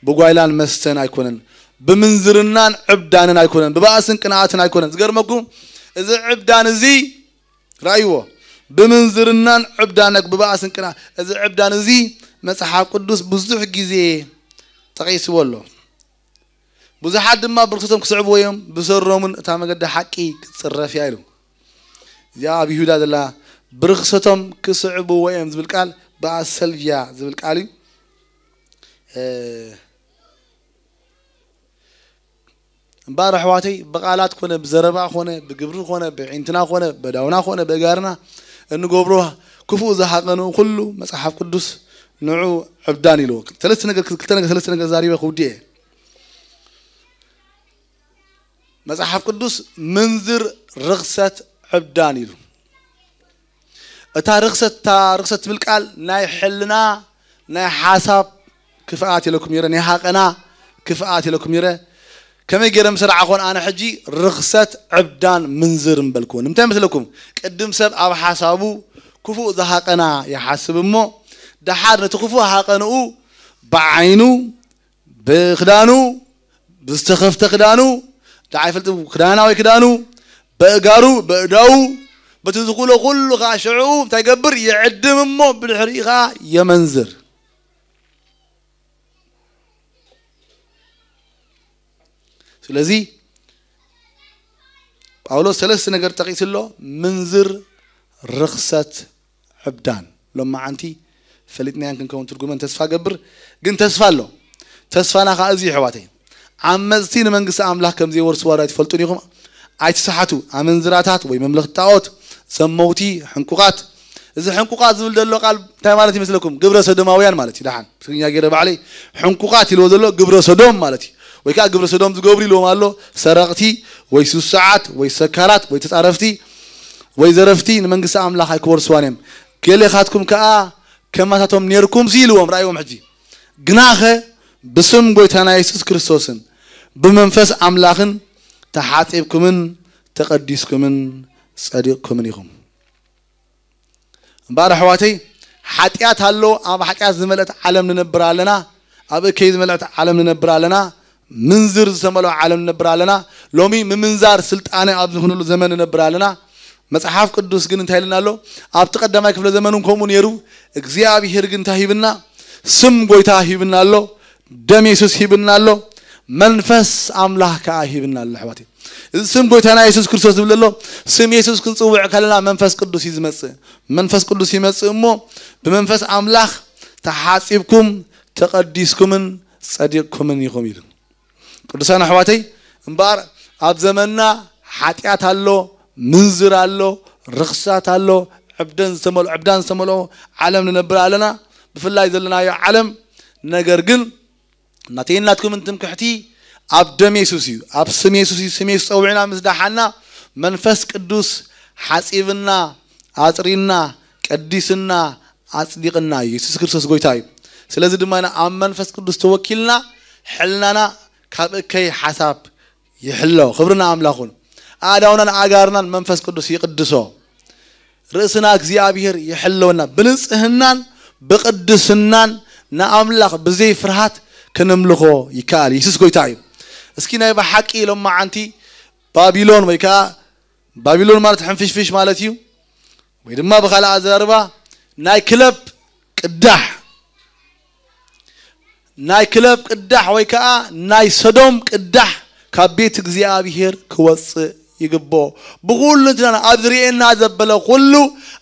ብጓይላን መስተን ኣይኮነን፣ ብምንዝርናን ዕብዳንን ኣይኮነን፣ ብባእስን ቅንኣትን ኣይኮነን።" ዝገርመኩም፣ እዚ ዕብዳን እዚ፣ ረኣይዎ፣ ብምንዝርናን ዕብዳን፣ ብባእስን ቅንኣት፣ እዚ ዕብዳን እዚ መጽሓፍ ቅዱስ ብዙሕ ግዜ ጠቒስዎ ኣሎ። ብዙሓት ድማ ብርክሰቶም ክስዕብዎ እዮም፣ ብሰሮምን እታ መገዲ ሓቂ ክትጽረፍ እያ ኢሉ። እዚኣ ኣብ ይሁዳ ዘላ ብርክሰቶም ክስዕብዎ እዮም ዝብል ቃል ብኣሰልያ ዝብል ቃል እዩ። እ፣ እምበኣር ኣሕዋተይ፣ ብቓላት ኮነ፣ ብዘረባ ኮነ፣ ብግብሪ ኮነ፣ ብዒንትና ኮነ፣ በዳውና ኮነ፣ በእጋርና እንገብሮ ክፉእ ዝሃቐኑ ኩሉ መጽሓፍ ቅዱስ ንዑ ዕብዳን ኢልዎ። ሰለስተ ነገር፣ ክልተ ነገር፣ ሰለስተ ነገር ዛሪበ ክውድእ እየ። መጽሓፍ ቅዱስ ምንዝር፣ ርኽሰት፣ ዕብዳን ኢሉ። እታ ርኽሰት፣ እታ ርኽሰት ትብል ቃል ናይ ሕልና፣ ናይ ሓሳብ ክፍኣት ኢለኩም ነይረ፣ ናይ ሃቐና ክፍኣት ኢለኩም ነይረ። ከመይ ገይረ ምስ ረዓኾን ኣነ ሕጂ ርኽሰት፣ ዕብዳን፣ ምንዝር እምበልኩዎ። ንምንታይ መስለኩም? ቅድም ሰብ ኣብ ሓሳቡ ክፉእ ዝሃቐና ይሓስብ እሞ፣ ደሓር ነቲ ክፉእ ሃቐንኡ ብዓይኑ፣ ብክዳኑ፣ ብዝተኸፍተ ክዳኑ፣ ደሓር ይፈልጥ ክዳና ወይ ክዳኑ፣ በእጋሩ፣ በእዳዉ፣ በቲ ዝኽእሎ ኩሉ ኸዓ ሽዕኡ እንታይ ይገብር? ይዕድም እሞ ብድሕሪኡ ኸዓ የመንዝር። ስለዚ ጳውሎስ ሰለስተ ነገር ጠቒሱ ኣሎ፣ ምንዝር፣ ርኽሰት፣ ዕብዳን። ሎማዓንቲ ፈሊጥናያን ክንከውን ትርጉመን ተስፋ ገብር፣ ግን ተስፋ ኣሎ። ተስፋና ኸዓ እዚ፣ ኣሕዋተይ፣ ዓመፅቲ ንመንግስቲ ኣምላኽ ከም ዘይወርስዋ ዶ ኣይትፈልጡን ኢኹም? ኣይትስሓቱ። ኣመንዝራታት ወይ መምለኽቲ ጣዖት፣ ዘመውቲ፣ ሕንቁቓት። እዚ ሕንቁቓት ዝብል ዘሎ ቃል እንታይ ማለት ይመስለኩም? ግብረ ሰዶማውያን ማለት እዩ። ደሓን ብትግርኛ ገይረ ባዕለይ ሕንቁቓት ኢልዎ ዘሎ ግብረ ሰዶም ማለት እዩ። ወይ ከዓ ግብረ ሰዶም ዝገብሩ ኢልዎም ኣሎ። ሰረቕቲ ወይ ስሱዓት ወይ ሰካራት ወይ ተጻረፍቲ ወይ ዘረፍቲ ንመንግስቲ ኣምላኽ ኣይክወርስዋን እዮም። ገሌኻትኩም ከዓ ከማታቶም ኔርኩም ኢልዎም። ራእይዎም ሕጂ። ግናኸ ብስም ጎይታና የሱስ ክርስቶስን ብመንፈስ ኣምላኽን ተሓጺብኩምን ተቐዲስኩምን ጸዲቕኩምን ኢኹም። እምበኣር ኣሕዋተይ፣ ሓጢኣት ኣሎ። ኣብ ሓጢኣት ዝመልአት ዓለም ንነብር ኣለና። ኣብ እከይ ዝመልአት ዓለም ንነብር ኣለና። ምንዝር ዝተመልኦ ዓለም ንነብር ኣለና። ሎሚ ምምንዛር ስልጣነ ኣብ ዝኾነሉ ዘመን ንነብር ኣለና። መጽሓፍ ቅዱስ ግን እንታይ ኢልና ኣሎ? ኣብቲ ቀዳማይ ክፍለ ዘመን እውን ከምኡ ነይሩ። እግዚኣብሄር ግን እንታይ ሂብና? ስም ጎይታ ሂብና ኣሎ። ደም የሱስ ሂብና ኣሎ። መንፈስ ኣምላኽ ከኣ ሂብና ኣሎ፣ ኣሕዋተይ። እዚ ስም ጎይታና የሱስ ክርስቶስ ዝብል ዘሎ፣ ስም የሱስ ክንጽውዕ ከለና መንፈስ ቅዱስ እዩ ዝመጽእ። መንፈስ ቅዱስ ይመጽእ እሞ፣ ብመንፈስ ኣምላኽ ተሓጺብኩም፣ ተቐዲስኩምን ጸዲቕኩምን ኢኹም ኢሉ። ቅዱሳን ኣሕዋተይ፣ እምበኣር ኣብ ዘመንና ሓጢኣት ኣሎ፣ ምንዝር ኣሎ፣ ርኽሳት ኣሎ፣ ዕብደን ዝተመልኦ፣ ዕብዳን ዝተመልኦ ዓለም ንነብር ኣለና። ብፍላይ ዘለናዮ ዓለም፣ ነገር ግን ናተይን ናትኩምን ትምክሕቲ ኣብ ደም የሱስ እዩ፣ ኣብ ስም የሱስ እዩ። ስም የሱስ ጸዊዕና ምስ ደሓና፣ መንፈስ ቅዱስ ሓጺብና፣ ኣጽሪና፣ ቀዲስና፣ ኣጽዲቕና እዩ። የሱስ ክርስቶስ ጎይታ እዩ። ስለዚ ድማ ኣብ መንፈስ ቅዱስ ተወኪልና፣ ሕልናና ካብ እከይ ሓሳብ ይሕሎ። ክብሪ ንኣምላኽ ይኹን። ኣእዳውናን ኣእጋርናን መንፈስ ቅዱስ ይቕድሶ። ርእስና እግዚኣብሔር ይሕልወና። ብንጽህናን ብቕድስናን ንኣምላኽ ብዘይ ፍርሃት ከነምልኾ ይከኣል። የሱስ ጎይታ እዩ። እስኪ ናይ ብሓቂ ሎማዓንቲ ባቢሎን ወይ ከኣ፣ ባቢሎን ማለት ሕንፍሽፍሽ ማለት እዩ፣ ወይ ድማ ብኻልእ ኣዘራርባ ናይ ክለብ ቅዳሕ፣ ናይ ክለብ ቅዳሕ ወይ ከኣ ናይ ሰዶም ቅዳሕ ካብ ቤት እግዚኣብሔር ክወጽእ ይግብኦ። ብኹሉ እንትናና ኣብዚ ርእየና ዘበለ ኩሉ፣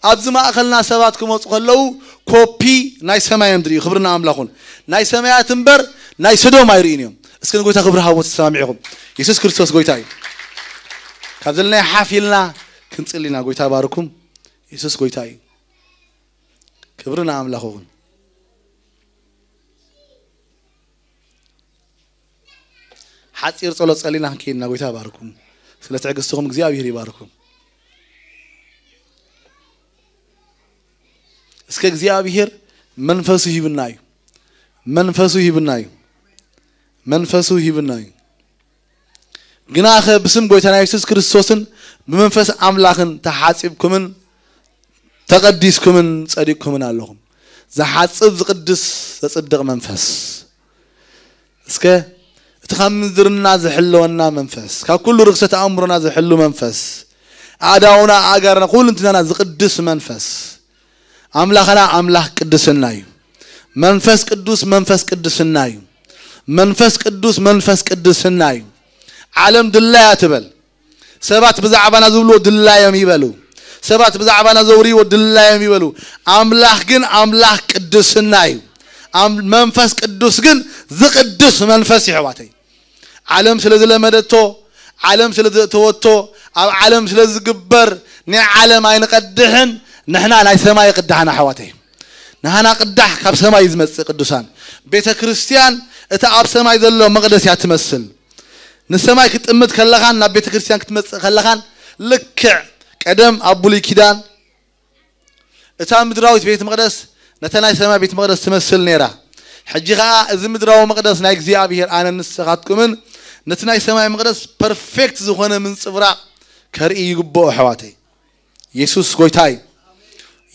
ኣብዚ ማእኸልና ሰባት ክመጹ ከለዉ ኮፒ ናይ ሰማይ እዮም ዝርእዩ። ክብሪ ንኣምላኽ ይኹን። ናይ ሰማያት እምበር ናይ ሰዶም ኣይርእዩን እዮም። እስኪ ንጎይታ ክብሪ ሃቦ ተሰማሚዕኹም። የሱስ ክርስቶስ ጎይታ እዩ። ካብ ዘለናዮ ሓፍ ኢልና ክንጽሊ ኢና። ጎይታ ባርኩም። የሱስ ጎይታ እዩ። ክብሪ ንኣምላኽ ይኹን። ሓጺር ጸሎት ጸሊና ክንከይድ ኢና። ጎይታ ባርኩም። ስለ ትዕግስትኹም እግዚኣብሔር ይባርኩም። እስከ እግዚኣብሔር መንፈሱ ሂብና እዩ። መንፈሱ ሂብና እዩ። መንፈሱ ሂብና እዩ። ግናኸ ብስም ጎይታና የሱስ ክርስቶስን ብመንፈስ ኣምላኽን ተሓጺብኩምን ተቐዲስኩምን ጸዲቕኩምን ኣለኹም። ዝሓጽብ፣ ዝቕድስ፣ ዘጽድቕ መንፈስ። እስከ እቲ ካብ ምንዝርና ዝሕልወና መንፈስ፣ ካብ ኩሉ ርኽሰት ኣእምሮና ዝሕሉ መንፈስ፣ ኣእዳውና፣ ኣእጋርና፣ ኩሉ እንትናና ዝቕድስ መንፈስ። ኣምላኽና ኣምላኽ ቅድስና እዩ። መንፈስ ቅዱስ መንፈስ ቅድስና እዩ። መንፈስ ቅዱስ መንፈስ ቅድስና እዩ። ዓለም ድላያ ትበል። ሰባት ብዛዕባና ዝብልዎ ድላዮም ይበሉ። ሰባት ብዛዕባና ዘውርይዎ ድላዮም ይበሉ። ኣምላኽ ግን ኣምላኽ ቅድስና እዩ። ኣም-፣ መንፈስ ቅዱስ ግን ዝቕድስ መንፈስ እዩ፣ ኣሕዋተይ። ዓለም ስለ ዝለመደቶ፣ ዓለም ስለ ዘእተወቶ፣ ኣብ ዓለም ስለ ዝግበር ናይ ዓለም ኣይንቐድሕን። ንሕና ናይ ሰማይ ይቕዳሕና፣ ኣሕዋተይ። ንሃና ቅዳሕ ካብ ሰማይ እዩ ዝመጽእ። ቅዱሳን፣ ቤተ ክርስቲያን እታ ኣብ ሰማይ ዘሎ መቕደስ እያ ትመስል። ንሰማይ ክትጥምት ከለኻን ናብ ቤተ ክርስቲያን ክትመጽእ ከለኻን፣ ልክዕ ቀደም ኣብ ብሉይ ኪዳን እታ ምድራዊት ቤት መቕደስ ነታ ናይ ሰማይ ቤት መቕደስ ትመስል ነይራ። ሕጂ ኸኣ እዚ ምድራዊ መቕደስ ናይ እግዚኣብሔር ኣነን ንስኻትኩምን ነቲ ናይ ሰማይ መቕደስ ፐርፌክት ዝኾነ ምንጽብራቕ ከርኢ ይግብኦ፣ ኣሕዋተይ። የሱስ ጎይታ እዩ።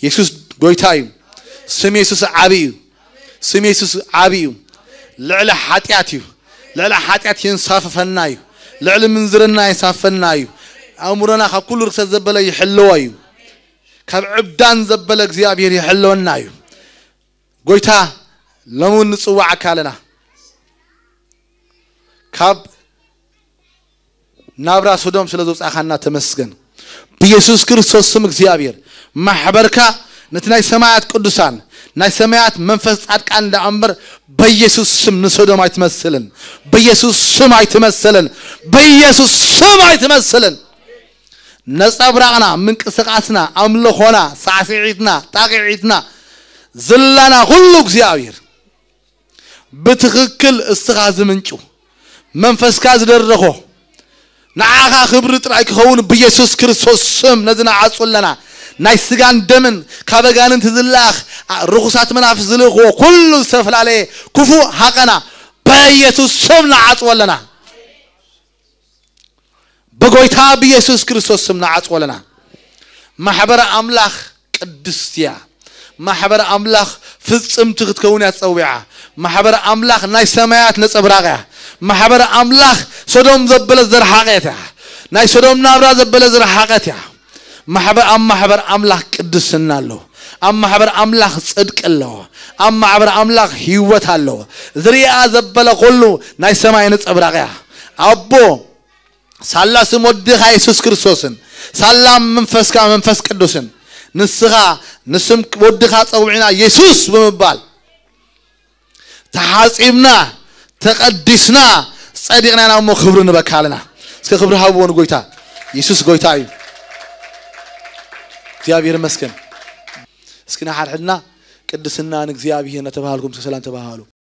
የሱስ ጎይታ እዩ። ስም የሱስ ዓቢ እዩ። ስም የሱስ ዓቢ እዩ። ልዕሊ ሓጢኣት እዩ። ልዕሊ ሓጢኣት የንሳፍፈና እዩ። ልዕሊ ምንዝርና የንሳፍፈና እዩ። ኣእምሮና ካብ ኩሉ ርክሰት ዘበለ ይሕልዎ እዩ። ካብ ዕብዳን ዘበለ እግዚኣብሔር ይሕልወና እዩ። ጎይታ ሎሚ እውን ንጽዋዓካ ኣለና። ካብ ናብራ ሶዶም ስለ ዘውጻእካና ተመስገን። ብየሱስ ክርስቶስ ስም እግዚኣብሔር ማሕበርካ ነቲ ናይ ሰማያት ቅዱሳን ናይ ሰማያት መንፈስ ጻድቃን ደኣ እምበር በየሱስ ስም ንሶዶም ኣይትመስልን። በየሱስ ስም ኣይትመስልን። በየሱስ ስም ኣይትመስልን። ነጸብራቕና፣ ምንቅስቃስና፣ ኣምልኾና፣ ሳዕስዒትና፣ ጣቕዒትና፣ ዝላና ኩሉ እግዚኣብሔር ብትኽክል እስኻ ዝምንጩ መንፈስካ ዝደረኾ ንዓኻ ክብሪ ጥራይ ክኸውን ብየሱስ ክርስቶስ ስም ነዚ ንዓጹ ኣለና። ናይ ስጋን ደምን ካብ ኣጋንንቲ ዝለኣኽ ርኹሳት መናፍስት ዝልእኽዎ ኩሉ ዝተፈላለየ ክፉእ ሃቐና በየሱስ ስም ንዓጽዎ ኣለና። ብጎይታ ብየሱስ ክርስቶስ ስም ንዓጽዎ ኣለና። ማሕበረ ኣምላኽ ቅድስቲ እያ። ማሕበረ ኣምላኽ ፍጽምቲ ክትከውን እያ ተጸዊዓ። ማሕበረ ኣምላኽ ናይ ሰማያት ነጸብራቕ እያ። ማሕበረ ኣምላኽ ሶዶም ዘበለ ዝረሓቐት እያ። ናይ ሶዶም ናብራ ዘበለ ዝረሓቐት እያ። ማሕበር፣ ኣብ ማሕበር ኣምላኽ ቅድስና ኣሎ። ኣብ ማሕበር ኣምላኽ ጽድቂ ኣሎ። ኣብ ማሕበር ኣምላኽ ህይወት ኣሎ። ዝሪኣ ዘበለ ኩሉ ናይ ሰማይ ነጸብራቕ እያ። ኣቦ፣ ሳላ ስም ወድኻ የሱስ ክርስቶስን ሳላ መንፈስካ መንፈስ ቅዱስን ንስኻ ንስም ወድኻ ጸውዒና የሱስ ብምባል ተሓጺብና፣ ተቐዲስና፣ ጸዲቕና ኢና እሞ ክብሪ ንበካ ኣለና። እስከ ክብሪ ሃብዎ ንጎይታ። የሱስ ጎይታ እዩ። እግዚኣብሔር ይመስገን። እስኪ ንሓድሕድና ቅድስና ንእግዚኣብሔር እናተባሃልኩም እስከ ሰላም ተባሃሉ።